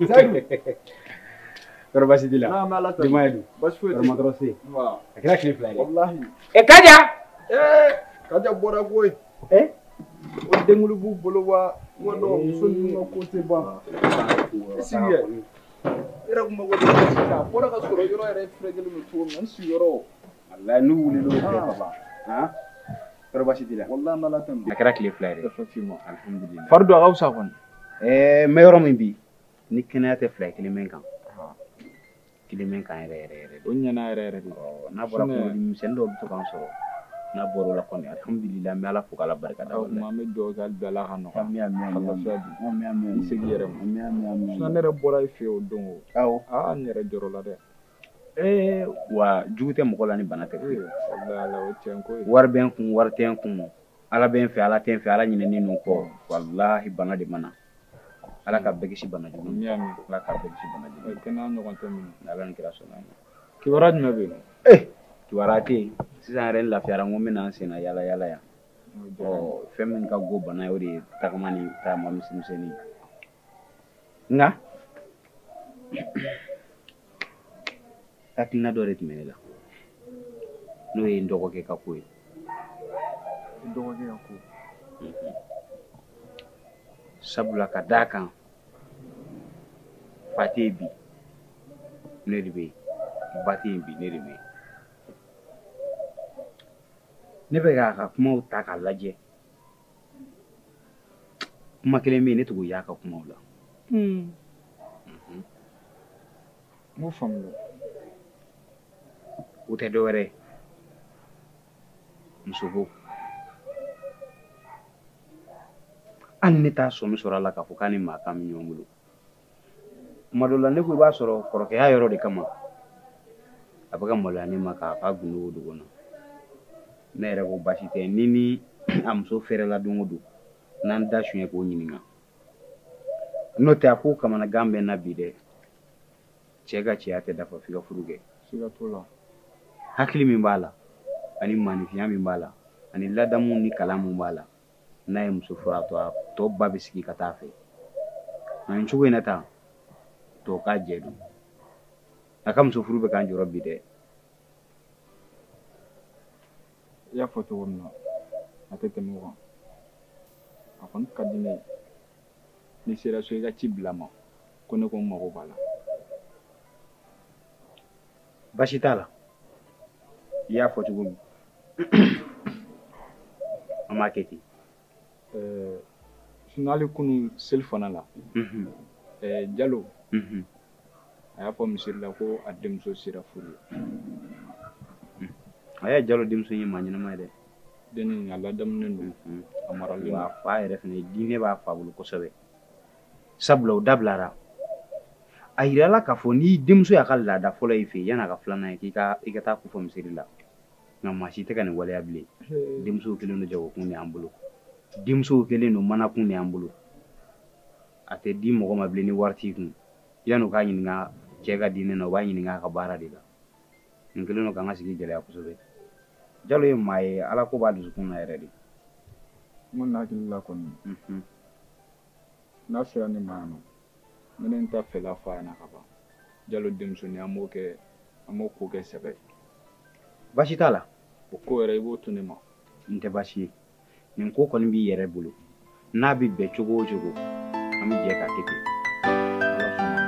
Zayidu. Kɔrɔ baasi t'i la? N'an bɛ Ala tanu. Denbaya dun? Baasi foyi tɛ. Kɔrɔ ma tɔɔrɔ se? Nba. A kɛra tile 2 ye dɛ. Walahi. Kaja. Kaja bɔra koyi. O denkuli b'u bolo wa? N ko non, muso ninnu ka ko tɛ ban. I sigi kɛ. I yɛrɛ kun mago bɛ ci la. A bɔra ka sɔrɔ yɔrɔ yɛrɛ fɛrɛkɛlen don cogo min na, n sigiyɔrɔ. Walahi n'u wulila o fɛ ka ban. Han? Kɔrɔ baasi t'i la? Walahi an bɛ Ala tanu. A kɛra tile 2 ye dɛ. Effectivement. Alhamdulillah. Fari don a ka fisa kɔni. N bɛ yɔrɔ min bi, ni kɛnɛya tɛ 2 ye, kelen bɛ n kan. Kelen bɛ n kan yɛrɛ yɛrɛ yɛrɛ. O ɲɛna yɛrɛ yɛrɛ de. N'a bɔra kunkolodimi misɛnnin dɔw bɛ to k'an sɔrɔ. N'a bɔra o la kɔni, alhamdulillah, an bɛ Ala fo k'Ala barika da. O tuma an bɛ dugawu kɛ hali bi Ala ka nɔgɔya. Ami ami ami. Ka lafiya di. Ami ami ami. I segin i yɛrɛ ma. Ami ami ami. Sinon ne yɛrɛ bɔra i fɛ yen o don o. Awɔ. Aa n yɛrɛ jɔrɔ la dɛ. Wa jugu tɛ mɔgɔ la ni bana tɛ. Walahi Ala o tiɲɛ ko ye. Wari bɛ n kun, wari tɛ n kun. Ala bɛ n fɛ, Ala tɛ n fɛ, Ala ɲinɛnen don kɔ. Walahi bana de mana. Ala ka bɛɛ kisi bana jugu ma. Ami ami. Ala ka bɛɛ kisi bana jugu ma. Kɛnɛya ɲɔgɔn tɛ min. Ala ni kira sɔnna a ma. Kibaruya jumɛn bɛ yen? Kibaruya tɛ yen. Sisan yɛrɛ n lafiyara, n ko n bɛna n senna yala yala yan. Fɛn min ka go bana ye, o de ye tagama ni taama misɛnmisɛnnin ye. Nka hakilina dɔ de tun bɛ ne la, n'o ye n dɔgɔkɛ ka ko ye. I dɔgɔkɛ ka ko? Sabula ka d'a kan, fa tɛ yen bi, ne de bɛ yen. Ba tɛ yen bi, ne de bɛ yen. Ne bɛ k'a ka kumaw ta k'a lajɛ. Kuma kelen bɛ yen, ne t'o y'a ka kumaw la. N m'o faamuya. O tɛ dɔwɛrɛ ye, musoko. Hali ne t'a sɔmi sɔrɔ a la k'a fɔ k'a ni maa kan bɛ ɲɔgɔn bolo. Tuma dɔ la ne ko i b'a sɔrɔ kɔrɔkɛya yɔrɔ de kama a bɛ ka maloya ne ma k'a ka gundo dogo n na. Ne yɛrɛ ko baasi tɛ, ni a muso fɛrɛla don o don, n'an da suɲɛ k'o ɲininka. N'o tɛ a ko kamanagan bɛ n na bi dɛ. Cɛ ka cɛya tɛ dafa f'i ka furu kɛ. Siga t'o la. Hakili min b'a la, ani maanifinya min b'a la, ani ladamu ni kalan min b'a la, n'a ye muso furu a tɔ ba bɛ sigi ka taa a fɛ. Nka nin cogo in na tan, tɔ k'a jɛ don. A ka muso furu bɛ k'an jɔrɔ bi dɛ. I y'a fɔ cogo min na, a tɛ tɛmɛ o kan. A kɔni ka di ne ye. N'i sera so i ka ci bila n ma, ko ne ko n mago b'a la. Baasi t'a la. I y'a fɔ cogo min, an b'a kɛ ten. Sinon hali kunun seli fana la, Jalo, a y'a fɔ misiri la ko a denmuso sera furu ye. A y'a Jalo denmuso ye maa ɲɛnama ye dɛ. Dennin a ladamunen don, a maralen don. Wa a fa yɛrɛ fana, diinɛ b'a fa bolo kosɛbɛ. Sabula o dabilara. A yirala k'a fɔ n'i denmuso y'a ka laada fɔlɔ y'i fɛ yen, yan'a ka filanan ye, k'i ka taa ko fɔ misiri la. Nka maa si tɛ ka nin waleya bilen. Denmusow kɛlen don jagokun de y'an bolo. Denmusow kɛlen don manakun de y'an bolo. A tɛ di mɔgɔ ma bilen ni wari t'i kun. Yan'u k'a ɲininka cɛ ka diinɛ na, u b'a ɲininka a ka baara de la. Nin kɛlen don k'an ka sigi gɛlɛya kosɛbɛ. Jalo ye maa ye, Ala ko b'a dusukun na yɛrɛ de. N kɔni hakili la kɔni. N'a sera ne ma yan nɔ, ne ne ta fɛla fɔ a ɲɛna ka ban. Jalo denmusonin an b'o kɛ, an b'o ko kɛ sɛbɛ ye. Baasi t'a la. O ko yɛrɛ i b'o to ne ma. N tɛ baasi ye. Nin ko kɔni b'i yɛrɛ bolo. N'a bɛ bɛn cogo o cogo, an bɛ jɛ k'a kɛ ten. Ala sɔnna.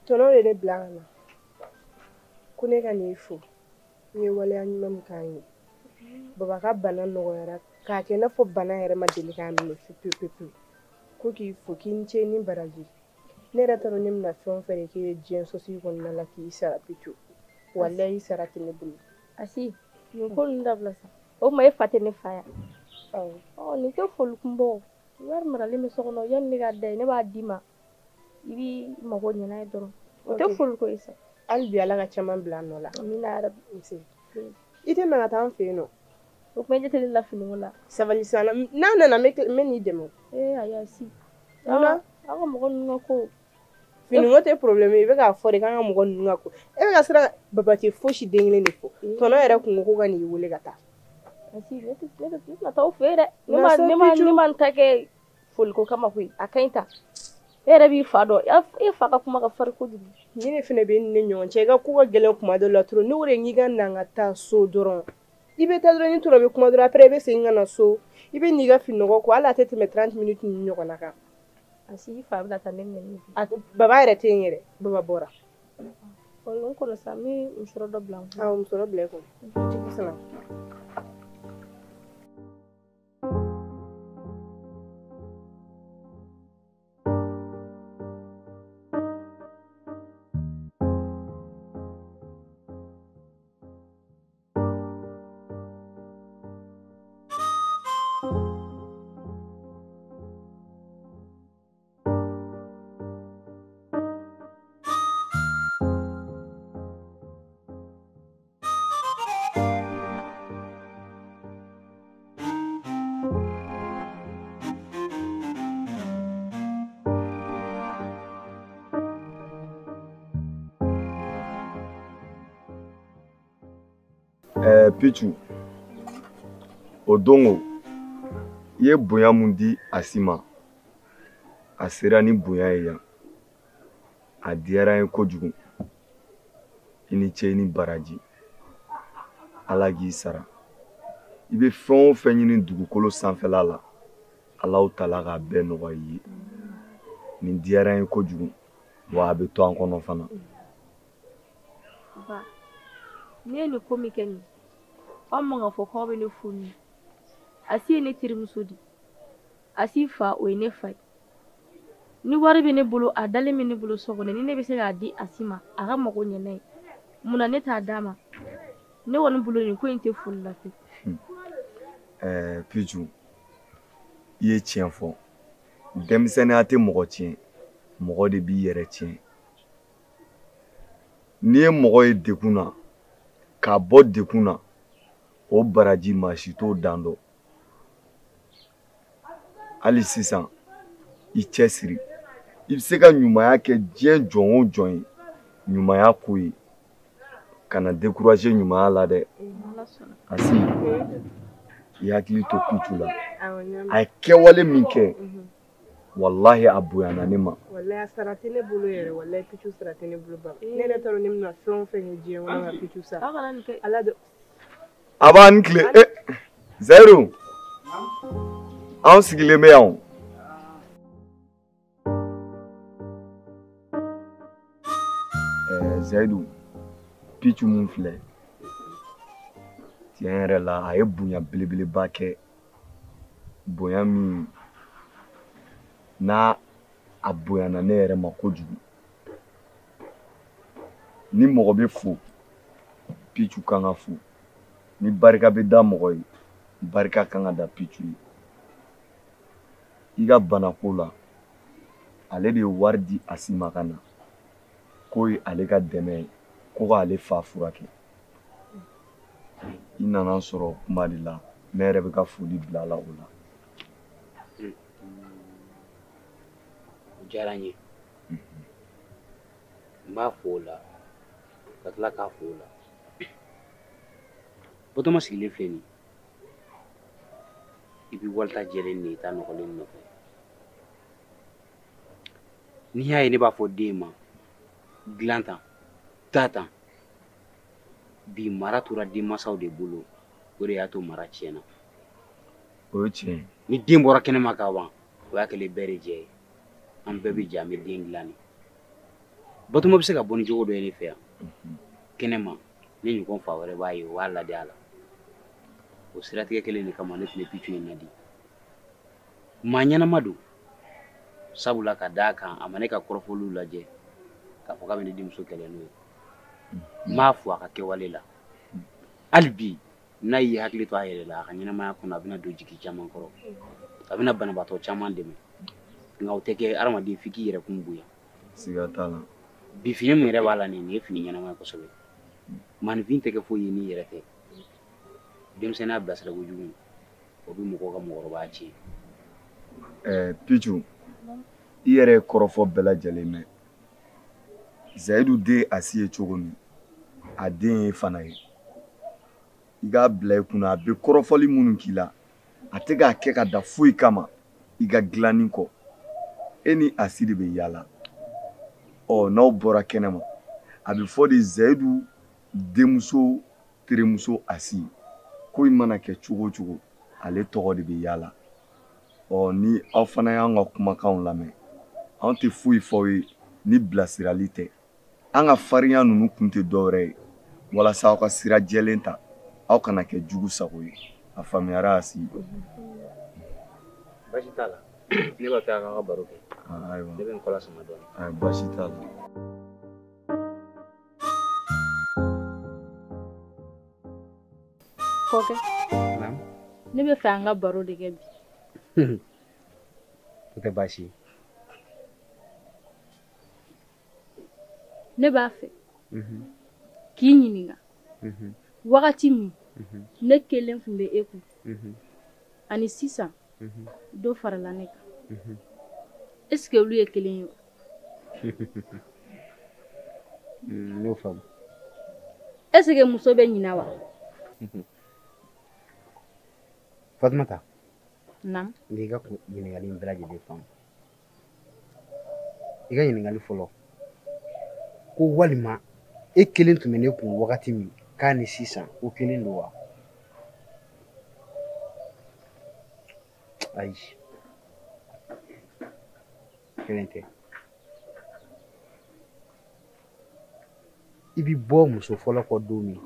Tɔnɔ de ne bila ka na ko ne ka n'i fo n ye waleya ɲuman min k'an ye. Baba ka bana nɔgɔyara k'a kɛ i n'a fɔ bana yɛrɛ ma deli k'a minɛ pewu pewu pewu. Ko k'i fo k'i ni ce ni baraji. Ne yɛrɛ t'a dɔn ne bɛna fɛn o fɛn de k'e ye diɲɛ sosi kɔnɔna la k'i sara Pichu. Walayi i sara tɛ ne bolo. Asi, nin ko ninnu dabila sa. O tuma e fa tɛ ne fa ya? Awɔ. Nin tɛ foli kun bɔ. Wari maralen bɛ so kɔnɔ yanni ne ka da yen ne b'a d'i ma. I b'i mago ɲɛ n'a ye dɔrɔn. O tɛ foli ko ye sa. Hali bi Ala ka caman bila a nɔ la. Amina yarabi. Nse. I tɛ na ka taa an fɛ yen nɔ? O tuma i ɲɛ tɛ ne la finiko la. Sabali sa, n'a nana n bɛ n'i dɛmɛ. Ee ayi Asi. Munna? Aw ka mɔgɔ ninnu ka ko. Finiko tɛ problème ye, i bɛ k'a fɔ de k'an ka mɔgɔ ninnu ka ko. E bɛ ka siran Baba tɛ fosi den kelen de fɔ. Tɔnɔ yɛrɛ kun ko ka n'i wele ka taa. Asi ne tɛna taa aw fɛ yen dɛ. Ne ma n ta kɛ foliko kama koyi. A ka ɲi ta. E yɛrɛ b'i fa dɔn, e fa ka kuma ka farin kojugu. Ni ne fana bɛ ni ɲɔgɔn cɛ, i ka ko ka gɛlɛn kuma dɔ la trop. Ne ko de k'i ka na n ka taa so dɔrɔn. I bɛ taa dɔrɔn ni tɔnɔ bɛ kuma dɔrɔn après i bɛ segin ka na so. I bɛ n'i ka finɔgɔ ko hali a tɛ tɛmɛ 30 minutes ni ɲɔgɔnna kan. Asi i fa bɛna taa ne minɛ. Baba yɛrɛ tɛ yen yɛrɛ, Baba bɔra. N kɔnɔ sa, n bɛ musɔrɔ dɔ bila n kun. Awɔ, musɔrɔ bila i kun. Salam. Pichu, o don o, i ye bonya mun di Asi ma, a sera ni bonya ye yan. A diyara n ye kojugu. I ni ce i ni baraji. Ala k'i sara. I bɛ fɛn o fɛn ɲini dugukolo sanfɛla la, Alahu taala k'a bɛɛ nɔgɔya i ye. Nin diyara n ye kojugu, wa a bɛ to an kɔnɔ fana. Ba, ne ye nin ko min kɛ nin, aw man ka fɔ k'aw bɛ ne fo nin. Asi ye ne terimuso de ye. Asi fa o ye ne fa ye. Ni wari bɛ ne bolo, a dalen bɛ ne bolo so kɔnɔ, ni ne bɛ se k'a di Asi ma, a ka mago ɲɛ n'a ye. Munna ne t'a d'a ma? Ne kɔni bolo nin ko in tɛ foli la fewu. Pichu, i ye tiɲɛ fɔ. Denmisɛnninya tɛ mɔgɔ tiɲɛ, mɔgɔ de b'i yɛrɛ tiɲɛ. N'i ye mɔgɔ ye degun na, k'a bɔ degun na, o baraji maa si t'o dan dɔn. Hali sisan, i cɛsiri. I bɛ se ka ɲumanya kɛ diɲɛ jɔn o jɔn ye, ɲumanya k'o ye. Kana décourager ɲumanya la dɛ. Asi, i hakili to Pichu la. A ye kɛwale min kɛ, walahi a bonyana ne ma. Walahi a sara tɛ ne bolo yɛrɛ, walahi Pichu sara tɛ ne bolo ba. Ne yɛrɛ t'a dɔn ne bɛna fɛn o fɛn kɛ diɲɛ kɔnɔ ka Pichu sara. Ala de. A b'an tile. Zayiru, anw sigilen bɛ yan o. Zayidu, Pichu mun filɛ, tiɲɛ yɛrɛ la a ye bonya belebeleba kɛ. Bonya min N'a a bonyana ne yɛrɛ ma kojugu. Ni mɔgɔ bɛ fo, Pichu kan ka fo. Ni barika bɛ da mɔgɔ ye, barika kan ka da Pichu ye. I ka banako la, ale de ye wari di Asi ma ka na. K'o ye ale ka dɛmɛ ye, ko k'ale fa furakɛ. I nana sɔrɔ kuma de la, ne yɛrɛ bɛ ka foli bila a la o la. O diyara n ye. N b'a fo o la, ka tila k'a fo o la. Batɔɔma sigilen filɛ nin ye. I bɛ walita jɛlen de ye, i t'a nɔgɔlen nɔfɛ. N'i y'a ye ne b'a fɔ den ma, dilan tan, taa tan. Bi mara tora denmansaw de bolo, o de y'a to mara tiɲɛna. O ye tiɲɛ ye. Ni den bɔra kɛnɛma ka ban, o y'a kɛlen bɛɛ de jɛ ye. An bɛɛ bɛ jɛ an bɛ den dilan de. Batɔɔma bɛ se ka bɔ ni cogo dɔ ye ne fɛ yan. Kɛnɛma, ne ɲɔgɔn fa wɛrɛ b'a ye, o b'a ladiya a la. O siratigɛ kelen de kama ne tun bɛ Pichu in ladi. Maa ɲɛnama don. Sabula ka d'a kan a ma ne ka kɔrɔfɔliw lajɛ k'a fɔ k'a bɛ ne denmuso kɛlɛ n'o ye. N b'a fo a ka kɛwale la. Hali bi n'a y'i hakili to a yɛrɛ la, a ka ɲɛnamaya kɔnɔ a bɛna don jigi caman kɔrɔ. A bɛna banabaatɔ caman dɛmɛ. Nka o tɛ kɛ hadamaden f'i k'i yɛrɛ kun bonya. Siga t'a la. Bi fini min yɛrɛ b'a la nin ye fini ɲɛnama ye kosɛbɛ. Maaninfin tɛ kɛ foyi ye n'i yɛrɛ tɛ. Denmisɛnninya bilasira kojugu, o bɛ mɔgɔw ka mɔgɔkɔrɔbaya tiɲɛ. Pichu, i yɛrɛ ye kɔrɔfɔ bɛɛ lajɛlen mɛn. Zayidu den Asi ye cogo min, a den ye fana ye. I k'a bila i kunna, a bɛ kɔrɔfɔli minnu k'i la, a tɛ k'a kɛ ka da foyi kama i ka dilanni kɔ. E ni Asi de bɛ yaala. Ɔ n'aw bɔra kɛnɛma, a bɛ fɔ de Zayidu denmuso terimuso Asi. Ko in mana kɛ cogo o cogo, ale tɔgɔ de bɛ yaala. Ɔ ni aw fana y'an ka kumakanw lamɛn, anw tɛ foyi fɔ aw ye ni bilasirali tɛ. An ka farinya ninnu kun tɛ dɔwɛrɛ ye, walasa aw ka sira jɛlen ta, aw kana kɛ jugu sago ye. A faamuyara Asi? Baasi t'a la. Ne b'a fɛ a k'aw ka baro kɛ. Ayiwa. Ne bɛ n kɔla sama dɔɔnin. Baasi t'a la. Kɔkɛ. Ne bɛ fɛ an ka baro de kɛ bi. O tɛ baasi ye. Ne b'a fɛ k'i ɲininka. Wagati min ne kelen tun bɛ e kun, ani sisan dɔ farala ne kan. Est-ce que olu ye kelen ye wa? N y'o faamu. Est-ce que muso bɛ ɲina wa? Fatumata. Naam. N y'i ka ɲininkali in bɛɛ lajɛlen faamu. I ka ɲininkali fɔlɔ, ko walima e kelen tun bɛ ne kun wagati min k'a ni sisan ko kelen don wa? Ayi, kelen tɛ. I bɛ bɔ muso fɔlɔ kɔ don min,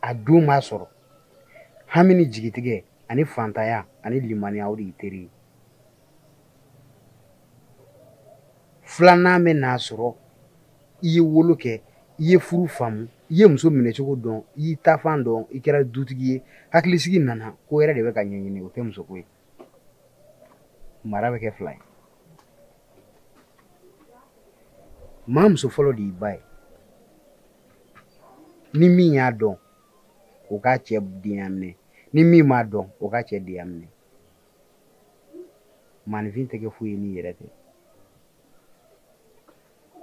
a don b'a sɔrɔ hami ni jigitigɛ ani fantanya ani limaniya o de y'i teri ye. Filanan bɛ n'a sɔrɔ i ye wolo kɛ, i ye furu faamu, i ye muso minɛcogo dɔn, i y'i taafan dɔn, i kɛra dutigi ye, hakilisigi nana, ko wɛrɛ de bɛ ka ɲɛɲini, o tɛ musoko ye. Mara bɛ kɛ fila ye. Maa muso fɔlɔ de y'i ba ye. Ni min y'a dɔn, o k'a cɛ denya minɛ. Ni min m'a dɔn, o k'a cɛ denya minɛ. Maaninfin tɛ kɛ foyi ye n'i yɛrɛ tɛ.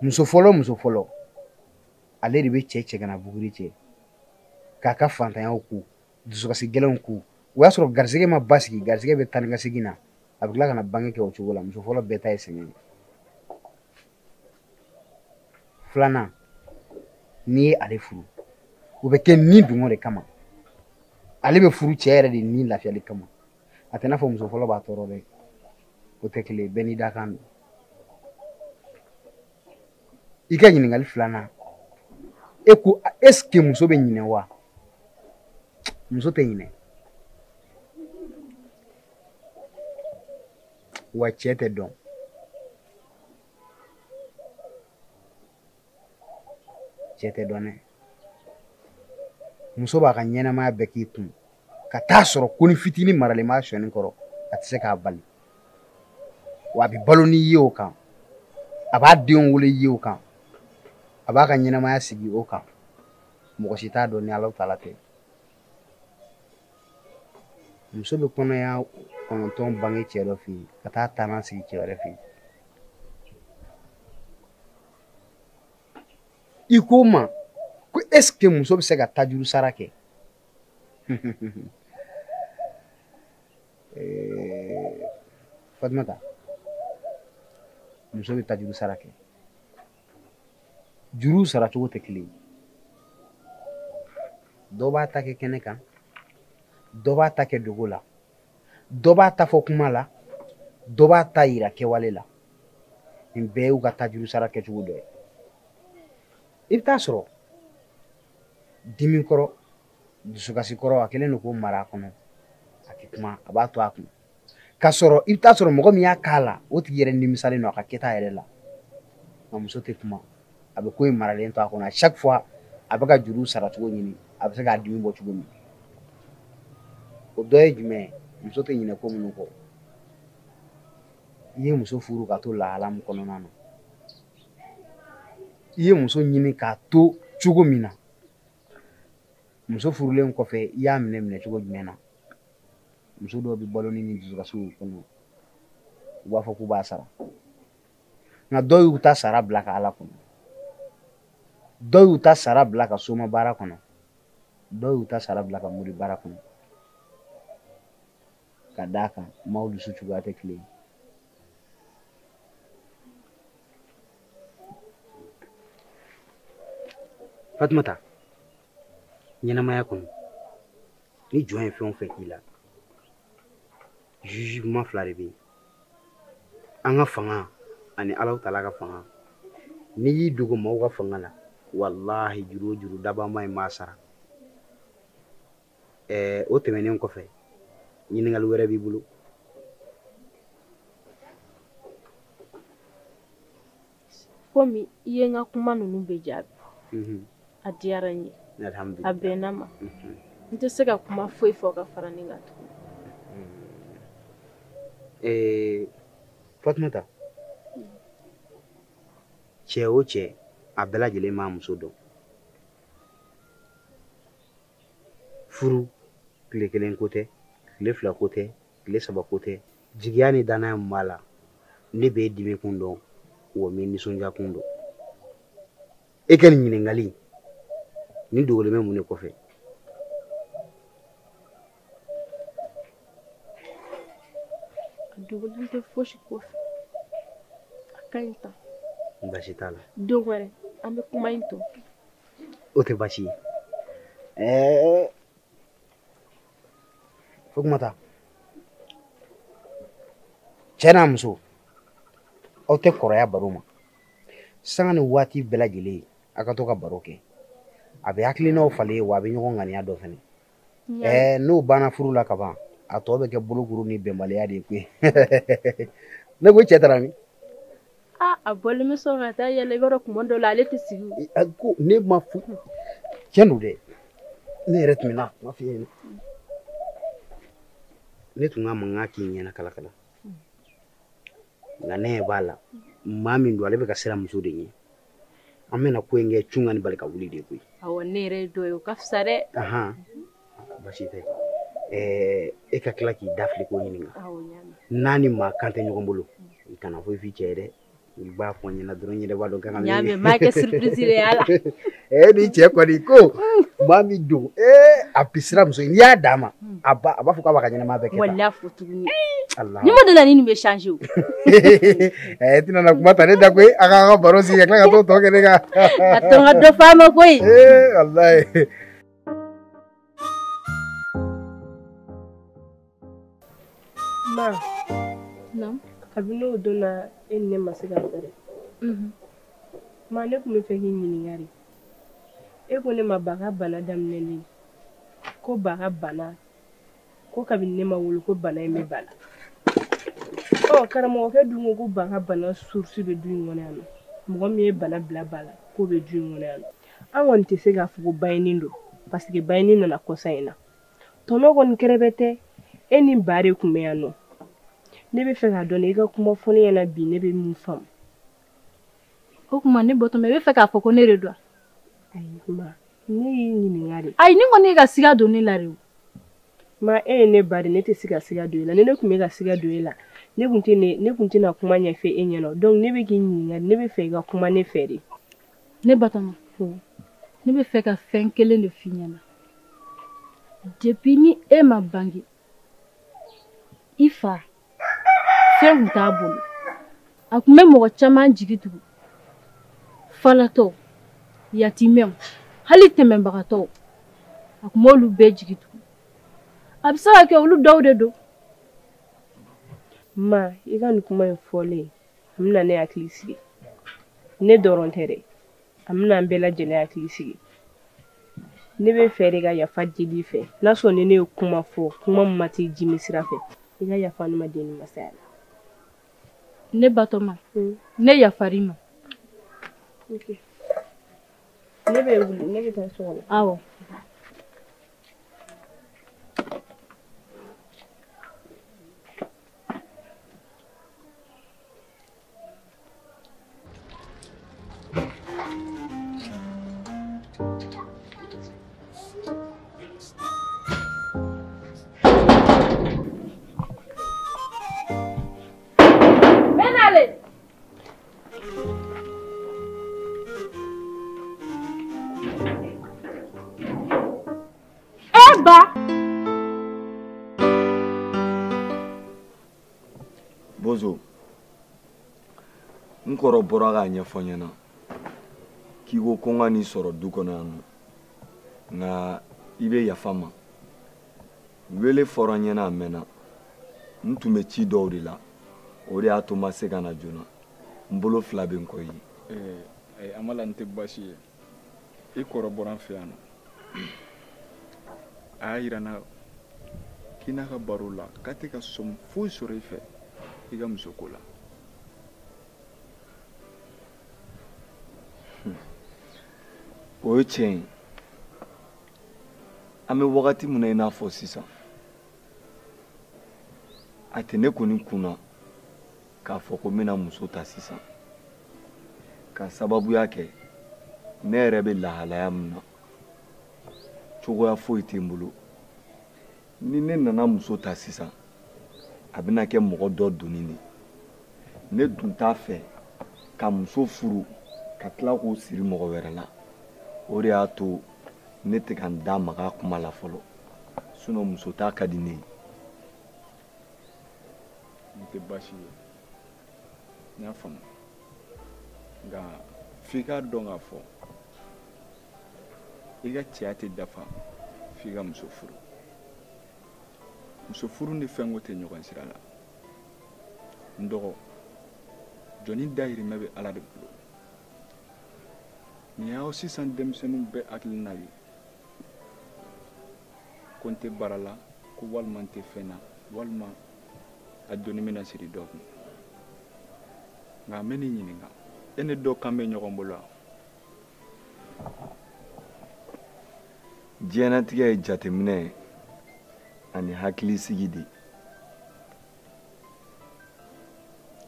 Muso fɔlɔ, ale de bɛ cɛ cɛ ka na buguri cɛ, k'a ka fantanyaw ku, dusukasi gɛlɛnw ku. O y'a sɔrɔ garisɛgɛ ma basigi, garisɛgɛ bɛ taa ni ka segin na, a bɛ tila ka na bange kɛ o cogo la. Muso fɔlɔ bɛɛ ta ye sɛgɛn ye. Filanan, n'i ye ale furu, o bɛ kɛ ni dungɔ de kama. Ale bɛ furu cɛ yɛrɛ de ni lafiyali kama. A tɛ n'a fɔ muso fɔlɔ b'a tɔɔrɔ dɛ. O tɛ kelen ye, bɛɛ n'i dakan don. I ka ɲininkali filanan, e ko est-ce que muso bɛ ɲinɛ wa? Muso tɛ ɲinɛ. Wa cɛ tɛ dɔn. Cɛ tɛ dɔn dɛ. Muso b'a ka ɲɛnamaya bɛɛ k'i kun. Ka taa sɔrɔ ko ni fitinin maralen b'a sɔnni kɔrɔ, a tɛ se k'a bali. Wa a bɛ balo ni ye o kan. A b'a denw wolo ye o kan. A b'a ka ɲɛnamaya sigi o kan. Mɔgɔ si t'a dɔn ni Alahu taala tɛ. Muso bɛ kɔnɔya 9 bange cɛ dɔ fɛ yen ka taa 10nan sigi cɛ wɛrɛ fɛ yen. I ko n ma ko est ce que muso bɛ se ka tajuru sara kɛ? Fatumata, muso bɛ tajuru sara kɛ. Juru sara cogo tɛ kelen ye. Dɔ b'a ta kɛ kɛnɛ kan, dɔ b'a ta kɛ dogo la, dɔ b'a ta fɔ kuma la, dɔ b'a ta yira kɛwale la. Nin bɛɛ y'u ka tajuru sara kɛcogo dɔ ye. I bɛ taa sɔrɔ dimi kɔrɔ, dusukasi kɔrɔ, a kɛlen don k'o mara a kɔnɔ, a tɛ kuma, a b'a to a kun. K'a sɔrɔ i bɛ taa sɔrɔ mɔgɔ min y'a k'a la, o tigi yɛrɛ nimisalen don a ka kɛta yɛrɛ la. Nka muso tɛ kuma, a bɛ ko in maralen to a kɔnɔ. À chaque fois a bɛ ka juru sara cogo ɲini, a bɛ se k'a dimi bɔ cogo min. O dɔ ye jumɛn ye? Muso tɛ ɲinɛ ko minnu kɔ. I ye muso furu ka to lahala min kɔnɔna na, i ye muso ɲini k'a to cogo min na, muso furulen kɔfɛ i y'a minɛ cogo jumɛn na? Muso dɔw bɛ balo ni dusukasiw kɔnɔ, u b'a fɔ k'u b'a sara. Nka dɔw y'u ta sara bila ka Ala kɔnɔ, dɔw y'u ta sara bila ka soma baara kɔnɔ, dɔw y'u ta sara bila ka mori baara kɔnɔ. Ka d'a kan maaw dusu cogoya tɛ kelen ye. Fatumata, ɲɛnamaya kɔnɔ, ni jɔn ye fɛn o fɛn k'i la, jugement fila de bɛ yen. An ka fanga ani Alahu taala ka fanga. N'i y'i dogo maaw ka fanga la, walahi juru o juru dabama in b'a sara. O tɛmɛnen kɔfɛ, ɲininkali wɛrɛ b'i bolo? Komi i ye n ka kuma ninnu bɛɛ jaabi, a diyara n ye, a bɛnna ma. N tɛ se ka kuma foyi fɔ ka fara nin kan tuguni. Fatumata, cɛ o cɛ, a bɛɛ lajɛlen b'a muso dɔn. Furu tile kelen ko tɛ, tile fila ko tɛ, tile saba ko tɛ. Jigiya ni danaya min b'a la, ne b'e dimi kun dɔn, wa n bɛ nisɔndiya kun dɔn. E ka nin ɲininkali nin dogolen bɛ mun de kɔfɛ? A dogolen tɛ fosi kɔfɛ. A ka ɲi tan. Baasi t'a la. Don wɛrɛ an bɛ kuma in tɔ. O tɛ baasi ye. Fatumata, cɛ n'a muso, aw tɛ kɔrɔya baro ma. Sanga ni waati bɛɛ lajɛlen a ka to ka baro kɛ. A bɛ hakilinaw falen wa a bɛ ɲɔgɔn ŋaniya dɔ fɛnɛ. N'o banna furu la ka ban, a tɔ bɛ kɛ bolokuru ni bɛnbaliya de ye koyi. Ne ko cɛ taara min? A bɔlen bɛ sɔn ka taa yɛlɛ, i b'a dɔn kuma dɔ la ale tɛ sigi. Ko ne ma fu tiɲɛ don dɛ, ne yɛrɛ tun bɛ na kuma f'i ɲɛna. Ne tun ka mankan k'i ɲɛna kalakala. Nka ne ɲɛ b'a la, maa min don ale bɛ ka siran muso de ɲɛ. An bɛna ko in kɛ cun ka ni bali ka wuli de koyi. Awɔ, ne yɛrɛ ye dɔ ye, o ka fisa dɛ. Baasi tɛ. E ka tila k'i da fili k'o ɲininka. N'a ni maa kan tɛ ɲɔgɔn bolo, i kana foyi f'i cɛ ye dɛ. I b'a fɔ n ɲɛna dɔrɔn, n yɛrɛ b'a dɔn kan ka min. N y'a mɛn, n b'a kɛ surprise de y'a la. Ni cɛ kɔni ko maa min don, a bi siran muso ye, n'i y'a d'a ma, a b'a fɔ k'a b'a ka ɲɛnamaya bɛɛ kɛ tan. Walahi fo tuguni. Ni ma deli la ni nin bɛ changer o. E tɛna na kuma ta ne da koyi, a k'an ka baro sigi ka tila ka t'o tɔ kɛ ne kan. A to n ka dɔ f'a ma koyi. Walahi. Ma. Naamu. Kabini o don na e ni ne ma se ka fɛrɛ. Ma, ne tun bɛ fɛ k'i ɲininka de. E ko ne ma ba ka bana daminɛlen, ko ba ka bana, ko kabini ne ma wolo ko bana in bɛ ba la. Ɔ karamɔgɔkɛ dun ko ko ba ka bana source bɛ du in kɔnɔ yan nɔ. Mɔgɔ min ye bana bila ba la k'o bɛ du in kɔnɔ yan nɔ. An kɔni tɛ se k'a fɔ ko bayini don parce que bayini nana kɔsa in na. Tɔnɔ kɔni kɛrɛfɛ tɛ e ni ba de tun bɛ yan nɔ. Ne bɛ fɛ k'a dɔn i ka kuma fɔ ne ɲɛna bi ne bɛ mun faamu. O tuma ne Batɔɔma i bɛ fɛ k'a fɔ ko ne de don wa? Ayi ma ne y'i ɲininka de. Ayi ne kɔni ye ka siga don ne la de o. Ma e ye ne ba de ne tɛ se ka siga don e la ni ne tun bɛ ka siga don e la ne kun tɛna kuma ɲɛfɔ e ɲɛna donc ne bɛ k'i ɲininka ne bɛ fɛ i ka kuma ne fɛ de. Ne Batɔɔma ne bɛ fɛ ka fɛn kelen de f'i ɲɛna. Depuis ni e ma bange i fa fɛn kun t'a bolo a tun bɛ mɔgɔ caman jigi tugu falatɔw yatimɛw hali tɛmɛbagatɔw a tun b'olu bɛɛ jigi tugu a bɛ se ka kɛ olu dɔw de don. Ma i ka nin kuma in fɔlen a bɛna ne hakili sigi ne dɔrɔn tɛ dɛ a bɛna an bɛɛ lajɛlen hakili sigi. Ne bɛ fɛ de ka yafa deli i fɛ n'a sɔrɔ ni ne ye kuma fɔ kuma min ma t'i jimi sira fɛ i ka yafa ne ma den ni masaya la. Ne Batɔɔma ne yafar'i ma. Ne bɛ wuli ne bɛ taa so kɔnɔ. Awɔ. Bozo, n kɔrɔ bɔra k'a ɲɛfɔ n ɲɛna k'i ko ko n ka n'i sɔrɔ du kɔnɔ yan nɔ nka i bɛ yafa n ma wele fɔra n ɲɛna a mɛnna n tun bɛ ci dɔw de la o de y'a to n ma se ka na joona n bolo fila bɛ n kɔ i ye. Ayi Amala n tɛ baasi ye i kɔrɔ bɔra n fɛ yan nɔ a y'a yira n na k'i n'a ka baro la k'a tɛ ka sɔmi foyi sɔrɔ i fɛ i ka muso ko la. O ye tiɲɛ ye an bɛ wagati min na i n'a fɔ sisan a tɛ ne kɔni kun na k'a fɔ ko n bɛna muso ta sisan ka sababuya kɛ ne yɛrɛ bɛ lahalaya min na cogoya foyi tɛ n bolo ni ne nana muso ta sisan a bɛna kɛ mɔgɔ dɔ donni de ne dun t'a fɛ ka muso furu ka tila k'o siri mɔgɔ wɛrɛ la o de y'a to ne tɛ ka n da maga a kuma la fɔlɔ sinon muso ta ka di ne ye. N tɛ baasi ye n y'a faamu nka f'i k'a dɔn k'a fɔ i ka cɛya tɛ dafa f'i ka muso furu. Muso furu ni fɛnko tɛ ɲɔgɔn sira la n dɔgɔ jɔnni dahirimɛ bɛ Ala de bolo nin y'aw sisan denmisɛnninw bɛɛ hakilina ye ko n tɛ baara la ko walima n tɛ fɛn na walima a donni bɛna siri dɔ kun nka n bɛ n'i ɲininka e ni dɔ kan bɛ ɲɔgɔn bolo wa? Diɲɛlatigɛ ye jateminɛ ye ani hakilisigi de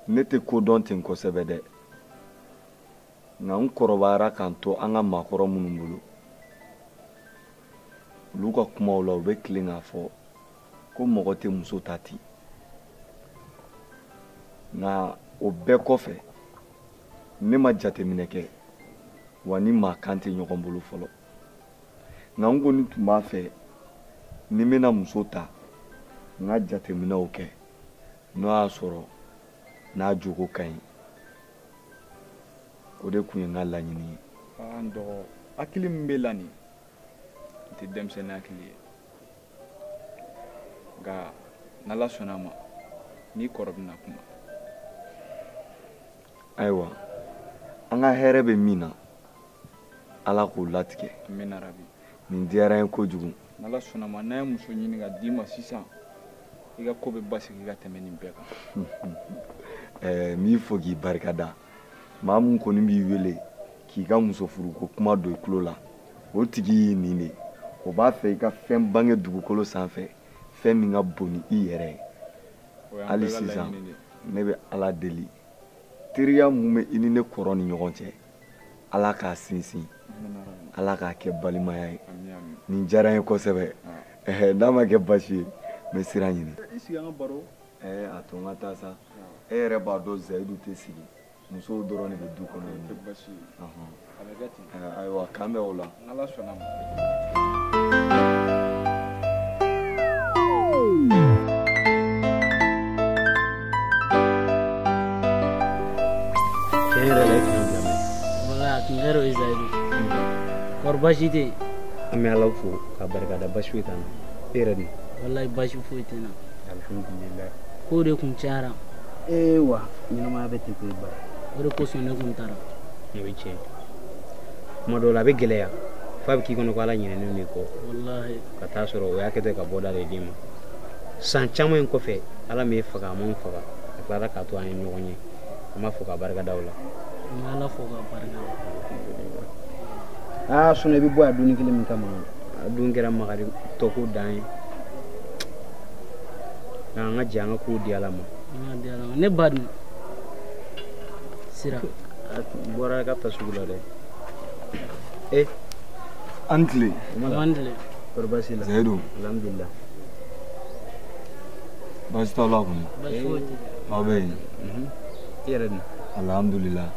ne tɛ ko dɔn ten kosɛbɛ dɛ nka n kɔrɔbayara k'an to an ka maakɔrɔ minnu bolo olu ka kumaw la u bɛ tilen k'a fɔ ko mɔgɔ tɛ muso ta ten nka o bɛɛ kɔfɛ ne ma jateminɛ kɛ wa ni maa kan tɛ ɲɔgɔn bolo fɔlɔ nka n kɔni tun b'a fɛ ni n bɛna muso ta n ka jateminɛw kɛ n'o y'a sɔrɔ n'a jogo ka ɲi o de tun ye n ka laɲini ye. N dɔgɔ hakili min bɛ la nin n tɛ denmisɛnnin hakili ye nka n'Ala sɔnna a ma n'i kɔrɔ bɛna kuma. Ayiwa an ka hɛrɛ bɛ min na Ala k'o latigɛ. Amina rabi. Nin diyara n ye kojugu. N'Ala sɔnna a ma n'an ye muso ɲini ka d'i ma sisan I ka ko bɛ basigi ka tɛmɛ nin bɛɛ kan. N b'i fo k'i barikada. Maa mun kɔni b'i wele k'i ka muso furuko kuma don i tulo la, o tigi y'i nin de. O b'a fɛ i ka fɛn bange dugukolo sanfɛ, fɛn min ka bon ni i yɛrɛ ye. Hali sisan ne bɛ Ala deli, teriya mun bɛ i ni ne kɔrɔ ni ɲɔgɔn cɛ, Ala k'a sinsin, Ala k'a kɛ balimaya ye. Nin diyara n ye kosɛbɛ. N'a ma kɛ baasi ye, n bɛ sira ɲini. I sigi an ka baro. A to n ka taa sa. E yɛrɛ b'a dɔn Zayidu tɛ sigi, musow dɔrɔn de bɛ du kɔnɔ. Tɛ baasi ye. A bɛ kɛ ten. Ayiwa, k'an bɛn o la. N'Ala sɔnna ma. Tiɲɛ yɛrɛ la e tun y'an bila. Wala a tun kɛra o ye Zayidu. Kɔri baasi tɛ yen? An bɛ Ala fo k'a barikada, baasi foyi t'an na. E yɛrɛ dun? Walayi baasi foyi tɛ n na. Alhamdulilayi. Kow de kun cayara. Ee wa ɲɛnamaya bɛ ten koyi ba. O de kosɔn ne kun taara. O ye tiɲɛ. Kuma dɔw la a bɛ gɛlɛya f'a bɛ k'i kɔnɔ ko Ala ɲinɛnen don i kɔ. Walahi. Ka taa sɔrɔ o y'a kɛ ten ka bɔda de d'i ma. San caman in kɔfɛ Ala m'e faga a m'anw faga, a tilara k'a to an ye ɲɔgɔn ye. An b'a fɔ k'a barikada o la. An bɛ Ala fo k'a barikada. Aa sinon i bɛ bɔ yan donni kelen min kama, a dun kɛra makari tɔko dan ye. Nka an ka jɛ an ka kow di Ala ma. An ka di Ala ma. Ne ba dun? Sira. A bɔra k'a bɛ taa sugu la dɛ. E. An tile. An tile. Kɔri baasi la? Zayidu. Alhamdulilah. Baasi t'aw la kɔni? Baasi foyi tɛ. Aw bɛ yen? I yɛrɛ dun? Alhamdulilah.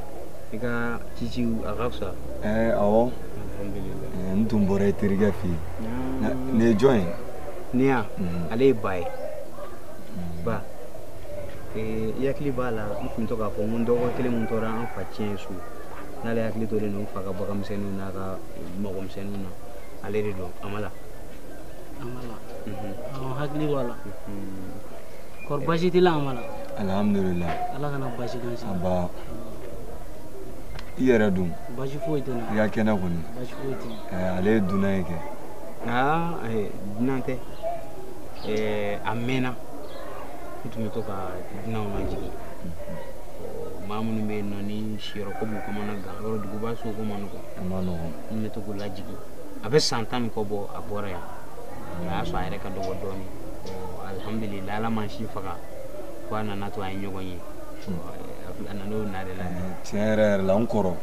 I ka ciciw a ka fisa? Awɔ. Alhamdulilah. N tun bɔra i terikɛ fɛ yen. Nin ye jɔn ye? Nin yan? Ale ye ba ye. Ba. I hakili b'a la n tun bɛ to k'a fɔ n ko n dɔgɔ kelen mun tora an fa tiɲɛ so, n'ale hakili tolen don n fa ka baganmisɛnninw n'a ka mɔgɔmisɛnninw na, ale de don. Amala. Amala. Awɔ, hakili b'a la. Kɔri baasi t'i la Amala? Alhamdulilah. Ala kana baasi k'an si la. Aba. I yɛrɛ dun? Baasi foyi tɛ n na. I ka kɛnɛ kɔni? Baasi foyi tɛ n na. Ale ye dunan ye kɛ? Aa, dunan tɛ. A mɛnna. N tun bɛ to ka dunanw lajigin. Maa minnu bɛ yen nɔ ni siyɔrɔ ko b'u kamana gan, yɔrɔ duguba so ko man nɔgɔn. A man nɔgɔn. N bɛ to k'u lajigin. A bɛ san 10 ni kɔ bɔ a bɔra yan. A y'a sɔrɔ a yɛrɛ ka dɔgɔ dɔɔnin. Alhamdulilayi Ala m'an si faga fo a nana to an ye ɲɔgɔn ye. A nana o na de la. Tiɲɛ yɛrɛ yɛrɛ la n kɔrɔ,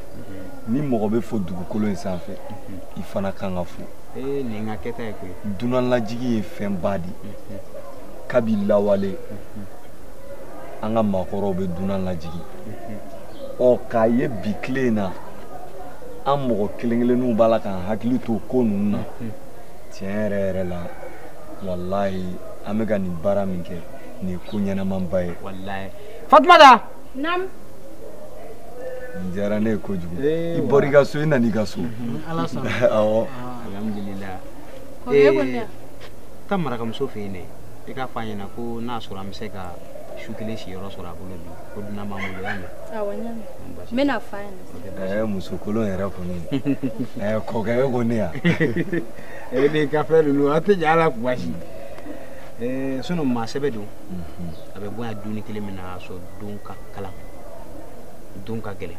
ni mɔgɔ bɛ fo dugukolo in sanfɛ, i fana kan ka fo. Nin ka kɛta ye koyi. Dunan lajigin ye fɛnba de ye. Kabi lawale an ka maakɔrɔw bɛ dunan lajigin. Ɔ k'a ye bi tile in na an mɔgɔ kelen kelenninw b'a la k'an hakili to ko ninnu na. Tiɲɛ yɛrɛ yɛrɛ la walahi an bɛ ka nin baara min kɛ nin ye ko ɲɛnamaba ye. Walahi. Fatumata. Naam. Nin diyara ne ye kojugu. I bɔra i ka so i nana i ka so. Ala sɔnna. Awɔ. Alhamdulilah. Taa marakamuso fɛ yen dɛ. I k'a fɔ a ɲɛna ko n'a sɔrɔ an bɛ se ka su kelen siyɔrɔ sɔrɔ a bolo bi, ko dunan b'an bolo, y'a mɛn? Awɔ, n y'a mɛn. N bɛna f'a ɲɛna. Muso kolon yɛrɛ kɔni. Kɔkɛ e ko ne yan. E ni kafe ninnu a tɛ ɲɛ a la kuma si. Sinon maa sɛbɛ don. A bɛ bɔ yan dumuni kelen min na a sɔrɔ don ka kalan, don ka gɛlɛn.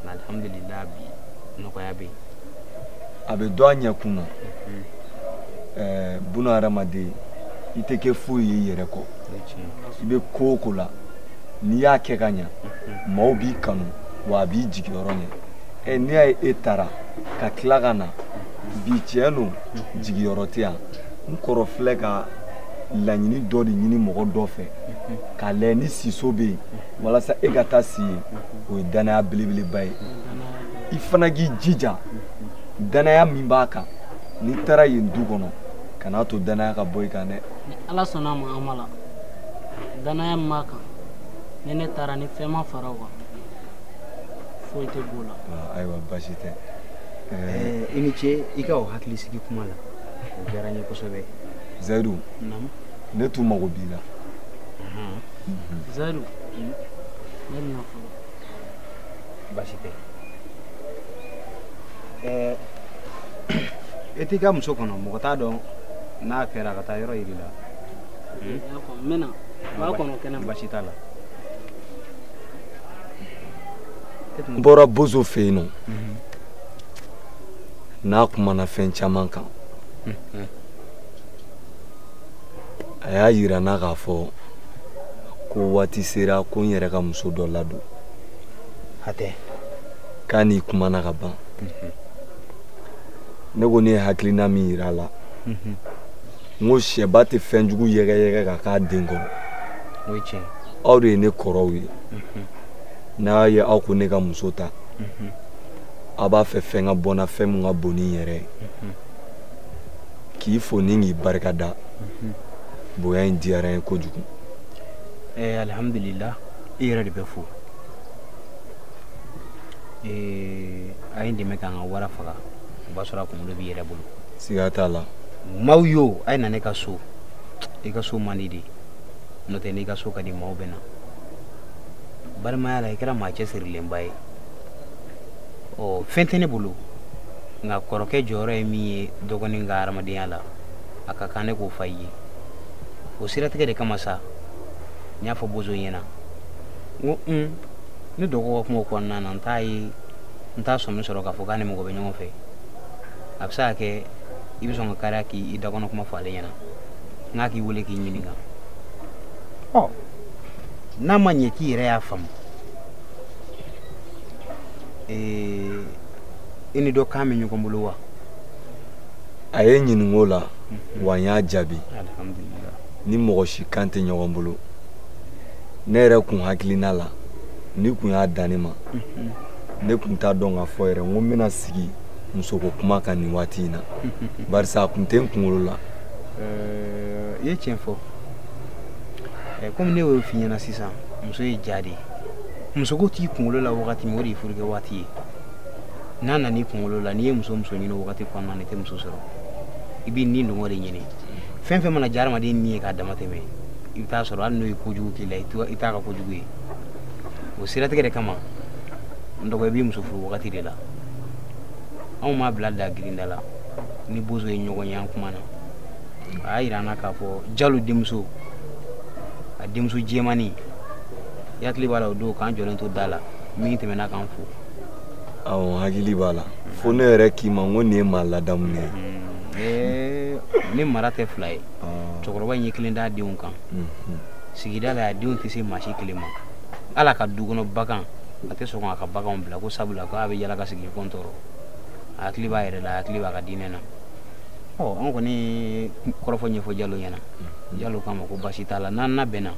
Nka alhamdulilah bi nɔgɔya bɛ yen. A bɛ dɔn a ɲɛkun na. Buna hadamaden i tɛ kɛ foyi ye i yɛrɛ kɔ. I bɛ ko o ko la n'i y'a kɛ ka ɲa, maaw b'i kanu wa a b'i jigiyɔrɔ ɲɛ. N'i y'a ye e taara ka tila ka na bi, tiɲɛ don jigiyɔrɔ tɛ yan. N kɔrɔ filɛ ka laɲini dɔ de ɲini mɔgɔ dɔ fɛ k'a lajɛ ni siso bɛ yen walasa e ka taa si yen, o ye danaya belebeleba ye. I fana k'i jija danaya min b'a kan, n'i taara yen du kɔnɔ kan'a to danaya ka bɔ i kan dɛ. Ni Ala sɔnna a ma Amala, danaya min b'a kan, ni ne taara ni fɛn ma fara o kan, foyi tɛ b'o la. Ayiwa baasi tɛ. I ni ce i ka o hakilisigi kuma la, o diyara n ye kosɛbɛ. Zayidu, ne tun mago b'i la. Zayidu, ne bɛna fɔlɔ. Baasi tɛ. E t'i ka muso kɔnɔ, mɔgɔ t'a dɔn n'a kɛra ka taa yɔrɔ yir'i la. N y'a faamu, n bɛ na. N b'a kɔnɔ kɛnɛ ma. Baasi t'a la. N bɔra Bozo fɛ yen nɔ. N'a kumana fɛn caman kan. A y'a yira n na k'a fɔ ko waati sera ko n yɛrɛ ka muso dɔ ladon. Hatɛ. K'a n'i kumana ka ban. Ne ko ne ye hakilina min yira a la. N ko sɛba tɛ fɛn jugu yɛgɛyɛgɛ ka k'a den kɔrɔ. O ye tiɲɛ. Aw de ye ne kɔrɔw ye. N'a ye aw ko ne ka muso ta. A b'a fɛ fɛn ka bɔ n na fɛn min ka bon ni n yɛrɛ ye. K'i fo ni k'i barika da. Bonya in diyara n ye kojugu. Alihamudulila i yɛrɛ de bɛ fo. A ye n dɛmɛ k'an ka wara faga. O b'a sɔrɔ a kunkolo b'i yɛrɛ bolo. Siga t'a la. Maaw yo a ye na ne ka so. I ka so man di de. N'o tɛ n'i ka so ka di maaw bɛ na. Balimaya la i kɛra maa cɛsirilenba ye. Ɔ fɛn tɛ ne bolo. Nka kɔrɔkɛ jɔyɔrɔ ye min ye dɔgɔnin ka hadamadenya la, a ka kan ne k'o fa i ye. O siratigɛ de kama sa, n y'a fɔ Bozo ɲɛna. N ko ne dɔgɔ ka kuma kɔnɔna na n t'a ye n t'a sɔmi sɔrɔ k'a fɔ k'a ni mɔgɔ bɛ ɲɔgɔn fɛ. A bɛ se ka kɛ i bɛ sɔn ka kariya k'i dakɔnɔ kuma fɔ ale ɲɛna. N k'a k'i wele k'i ɲininka. Ɔ n'a ma ɲɛ k'i yɛrɛ y'a faamu. I ni dɔ kan bɛ ɲɔgɔn bolo wa? A ye n ɲininka o la wa n y'a jaabi. Ni mɔgɔ si kan tɛ ɲɔgɔn bolo. Ne yɛrɛ kun hakilina la ni kun y'a dan ne ma. Ne kun t'a dɔn k'a fɔ yɛrɛ n ko n bɛna sigi musoko kuma kan nin waati in na. Barisa a kun tɛ n kunkolo la. I ye tiɲɛ fɔ. Komi ne y'o f'i ɲɛna sisan, muso ye ja de ye. Musoko t'i kunkolo la wagati min o de ye furukɛ waati ye. N'a nana i kunkolo la n'i ye muso ɲini o wagati kɔnɔna na i tɛ muso sɔrɔ. I b'i ni dɔngɔ de ɲini. Fɛn fɛn mana diya hadamaden ni ye k'a dama tɛmɛ, i bɛ taa sɔrɔ hali n'o ye kojugu k'i la i t'a ka kojugu ye. O siratigɛ de kama n dɔgɔ i b'i muso furu wagati de la. Anw m'a bila da girinda la ni Bozo ye ɲɔgɔn ye an kuma na. A y'a yira an na k'a fɔ Jalo denmuso, a denmuso jɛmannin, i hakili b'a la o don k'an jɔlen to da la min tɛmɛna k'an fo. Awɔ, n hakili b'a la. Fo ne yɛrɛ k'i ma n ko nin ye maa ladamunen ye. Ne mara tɛ fila ye. Cɛkɔrɔba in ye kelen d'a denw kan. Sigida la a denw tɛ se maa si kelen ma. Hali a ka du kɔnɔ bagan, a tɛ sɔn a ka baganw bila ko sabula k'a bɛ yala ka sigi kɔn tɔɔrɔ. A hakili b'a yɛrɛ la, a hakili b'a ka diinɛ na. Ɔ an kɔni kɔrɔfɔ ɲɛfɔ Jalo ɲɛna. Jalo k'a ma ko baasi t'a la, n'an labɛnna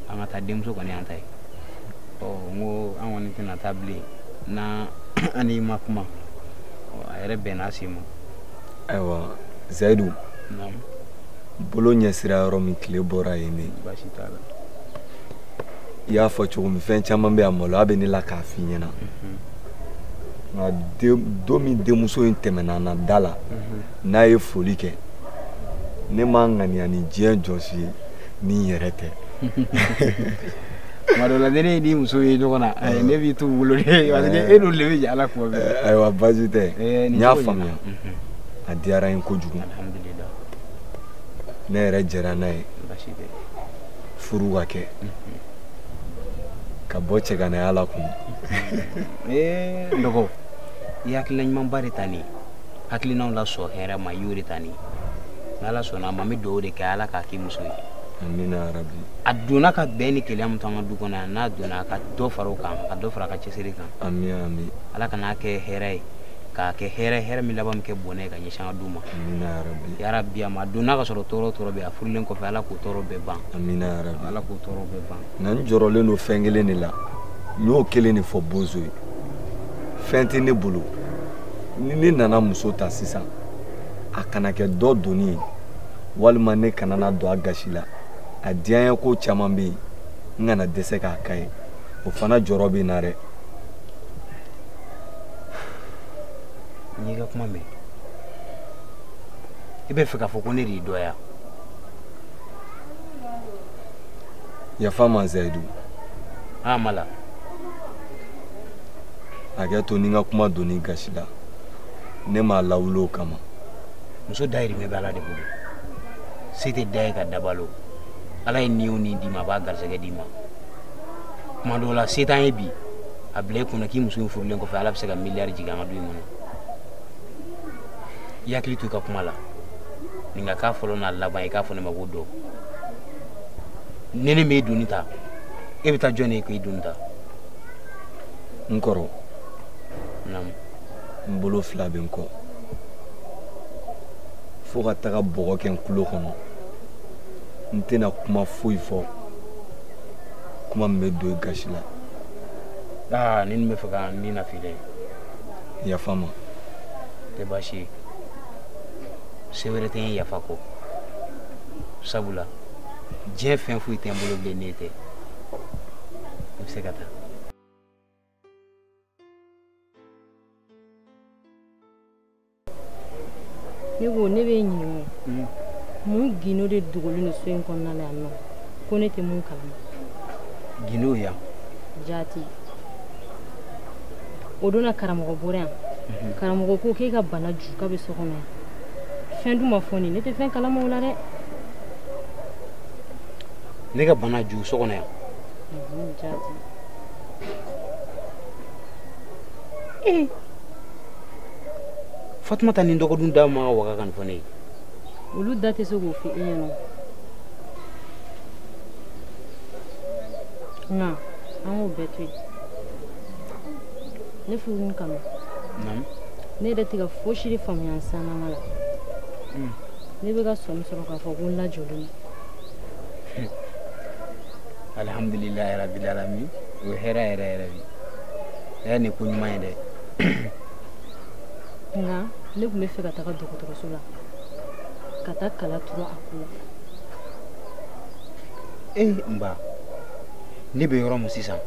an ka taa denmuso kɔni y'an ta ye. Ɔ n ko an kɔni tɛna taa bilen n'an an n'i ma kuma. A yɛrɛ bɛnna a sen ma. Ayiwa Zayidu. Naamu. Bolo ɲɛsira yɔrɔ min tile bɔra yen de. Baasi t'a la. I y'a fɔ cogo min fɛn caman bɛ yan maloya bɛ ne la k'a f'i ɲɛna. Nka don min denmuso in tɛmɛna n na da la, n'a ye foli kɛ, ne m'a ŋaniya ni diɲɛ jɔsi ye ni n yɛrɛ tɛ. Tuma dɔ la ni ne ni muso ye ɲɔgɔn na, ne b'i t'u bolo de parce que e n'olu de bɛ jɛ ala kuma bɛɛ. Ayiwa baasi tɛ, n y'a faamuya. A diyara n ye kojugu. Alihamudulila. Ne yɛrɛ jɛra n'a ye. Baasi tɛ. Furu ka kɛ. Ka bɔ cɛganaya la kun. N dɔgɔ, i hakilina ɲumanba de ta nin ye. Hakilinaw lasɔn hɛrɛ ma, i y'o de ta nin ye. N'Ala sɔnna a ma, n bɛ dugawu de kɛ Ala k'a k'i muso ye. Amina yarabi. A donna ka bɛn ni kelenya min to an ka du kɔnɔ yan, n'a donna a ka dɔ fara o kan, ka dɔ fara a ka cɛsiri kan. Ami ami. Ala kan'a kɛ hɛrɛ ye, k'a kɛ hɛrɛ, hɛrɛ min laban bɛ kɛ bɔnɛ ye ka ɲɛsin an ka du ma. Amina yarabi. Yarabi a ma, a donna ka sɔrɔ tɔɔrɔ tɔɔrɔ bɛ yen, a furulen kɔfɛ Ala k'o tɔɔrɔ bɛɛ ban. Amina yarabi. Ala k'o tɔɔrɔ bɛɛ ban. Nka n jɔrɔlen don fɛn kelen de la, n y'o kelen de fɔ Bozo ye. Fɛn tɛ ne bolo. Ni ne nana muso ta sisan, a kana kɛ dɔ doni ye, walima ne kana na don a gasi la. A diyaɲɛ ko caman bɛ yen, n kana dɛsɛ k'a k'a ye. O fana jɔrɔ bɛ n na dɛ. N y'i ka kuma mɛn. I bɛ fɛ k'a fɔ ko ne de y'i dɔgɔya. Yafa ma Zayidu. A ma la. Hakɛ to ni n ka kuma donni gasi la. Ne m'a lawuli o kama. Muso dayirimɛ bɛ Ala de bolo. Se tɛ da ye ka dabalo. Ala ye ni o ni d'i ma a b'a garisɛgɛ d'i ma. Kuma dɔw la se t'an ye bi a bila i kunna k'i muso in furulen kɔfɛ Ala bɛ se ka miliyari jigin an ka du in kɔnɔ. I hakili to i ka kuma la. Nin ka k'a fɔlɔ n'a laban i k'a fɔ ne ma ko dɔ. Ni ne m'e doni ta e bɛ taa jɔn de k'e doni ta? N kɔrɔ. Naamu. N bolo fila bɛ n kɔ. Fo ka taga bɔgɔ kɛ n tulo kɔnɔ. N tɛna kuma foyi fɔ. Kuma min bɛ don i gasi la. Aa ni nin bɛ fɛ ka n ni nafi dɛ. Yafa n ma. Tɛ baasi ye. Se wɛrɛ tɛ n ye yafa kɔ. Sabula diɲɛ fɛn foyi tɛ n bolo bilen n'e tɛ. I bɛ se ka taa. Ne ko ne b'e ɲininka mun gindo de dogolen don so in kɔnɔna la yan nɔ ko ne tɛ mun kalama? Gindo yan? Jaati. O don na karamɔgɔ bɔra yan. Karamɔgɔ ko k'e ka bana ju k'a bɛ so kɔnɔ yan. Fɛn dun ma fɔ ne tɛ fɛn kalama o la dɛ. Ne ka bana ju so kɔnɔ yan? Jaati. Ee Fatumata ni dɔgɔdun da ma waga ka nin fɔ ne ye. Olu da tɛ se k'o fɔ e ɲɛna. Nka an k'o bɛɛ to yen. Ne furu kanu. Naamu. Ne yɛrɛ tɛ ka fosi de faamuya n sanama la. Ne bɛ ka sɔmi sɔrɔ k'a fɔ ko n lajɔlen don. Alhamdulilayi rabil alamin. O ye hɛrɛ yɛrɛ yɛrɛ de ye. Nin ko ɲuman ye dɛ. Nka ne tun bɛ fɛ ka taga dɔgɔtɔrɔso la ka taa kala turu a ko la. Ee n ba, ne bɛ yɔrɔ min sisan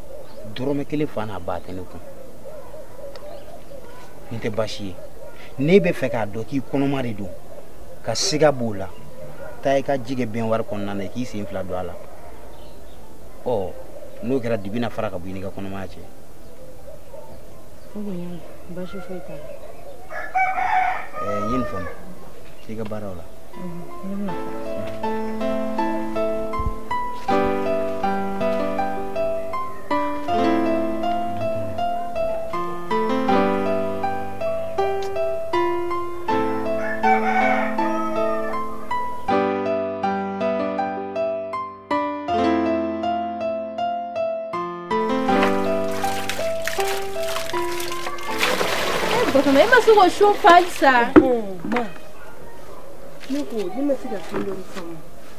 dɔrɔmɛ kelen fa n'a ba tɛ ne kun. Nin tɛ baasi ye. Ne bɛ fɛ k'a dɔn k'i kɔnɔma de don ka siga b'o la. Taa i ka ji kɛ bɛnwari kɔnɔna na i k'i sen fila don a la. Ɔ n'o kɛra dibi na fara ka bɔ i n'i ka kɔnɔmaya cɛ. O kɔni y'a mɛn, baasi foyi t'a la. N ye nin faamu. I ka baaraw la. Ne bɛna taa. E ma se k'o so fa halisa. Ma ne ko ne ma se ka fɛn dɔ faamu.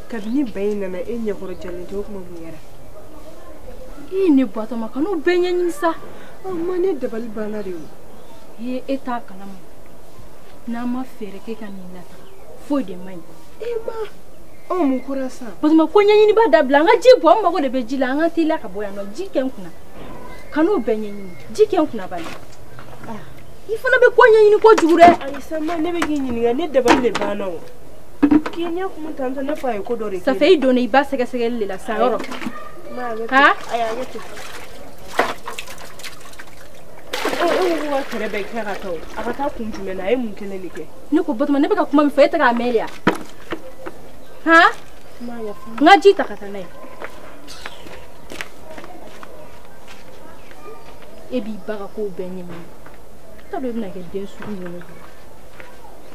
Kabini ba in nana e ɲɛkɔrɔ jalen tɛ o kuma mun kɛra? I ne Batɔma kan'o bɛɛ ɲɛɲini sa. Ma ne dabali banna de o. Ee e t'a kalama. N'an ma fɛɛrɛ kɛ ka nin lataga foyi de man ɲi. E ma anw mun kora sa? Batɔma ko ɲɛɲiniba dabila an ka ji bɔ an mago de bɛ ji la an ka teliya ka bɔ yan nɔ ji kɛ n kunna. Kan'o bɛɛ ɲɛɲini ji kɛ n kunna bani. I fana bɛ ko ɲɛɲini kojugu dɛ. Ayi sa ma ne bɛ k'i ɲininka ne dabali de banna o. K'i ɲɛ kumu tantɔ ne fa ye ko dɔ de kɛ. Safe i donna i ba sɛgɛsɛgɛli de la sa yɔrɔ. Ha? Ayi a kɛ ten. E ko ko ka kɛlɛ bɛɛ kɛ ka taa o. A ka taa kun jumɛn na a ye mun kelen de kɛ? Ne ko Batɔma ne bɛ ka kuma min fɔ e tɛ k'a mɛn de wa? Han? N ka ji ta ka taa n'a ye. E b'i ba ka kow bɛɛ ɲɛɲini. T'a dɔn i bɛna kɛ den sugu min ye ne bolo.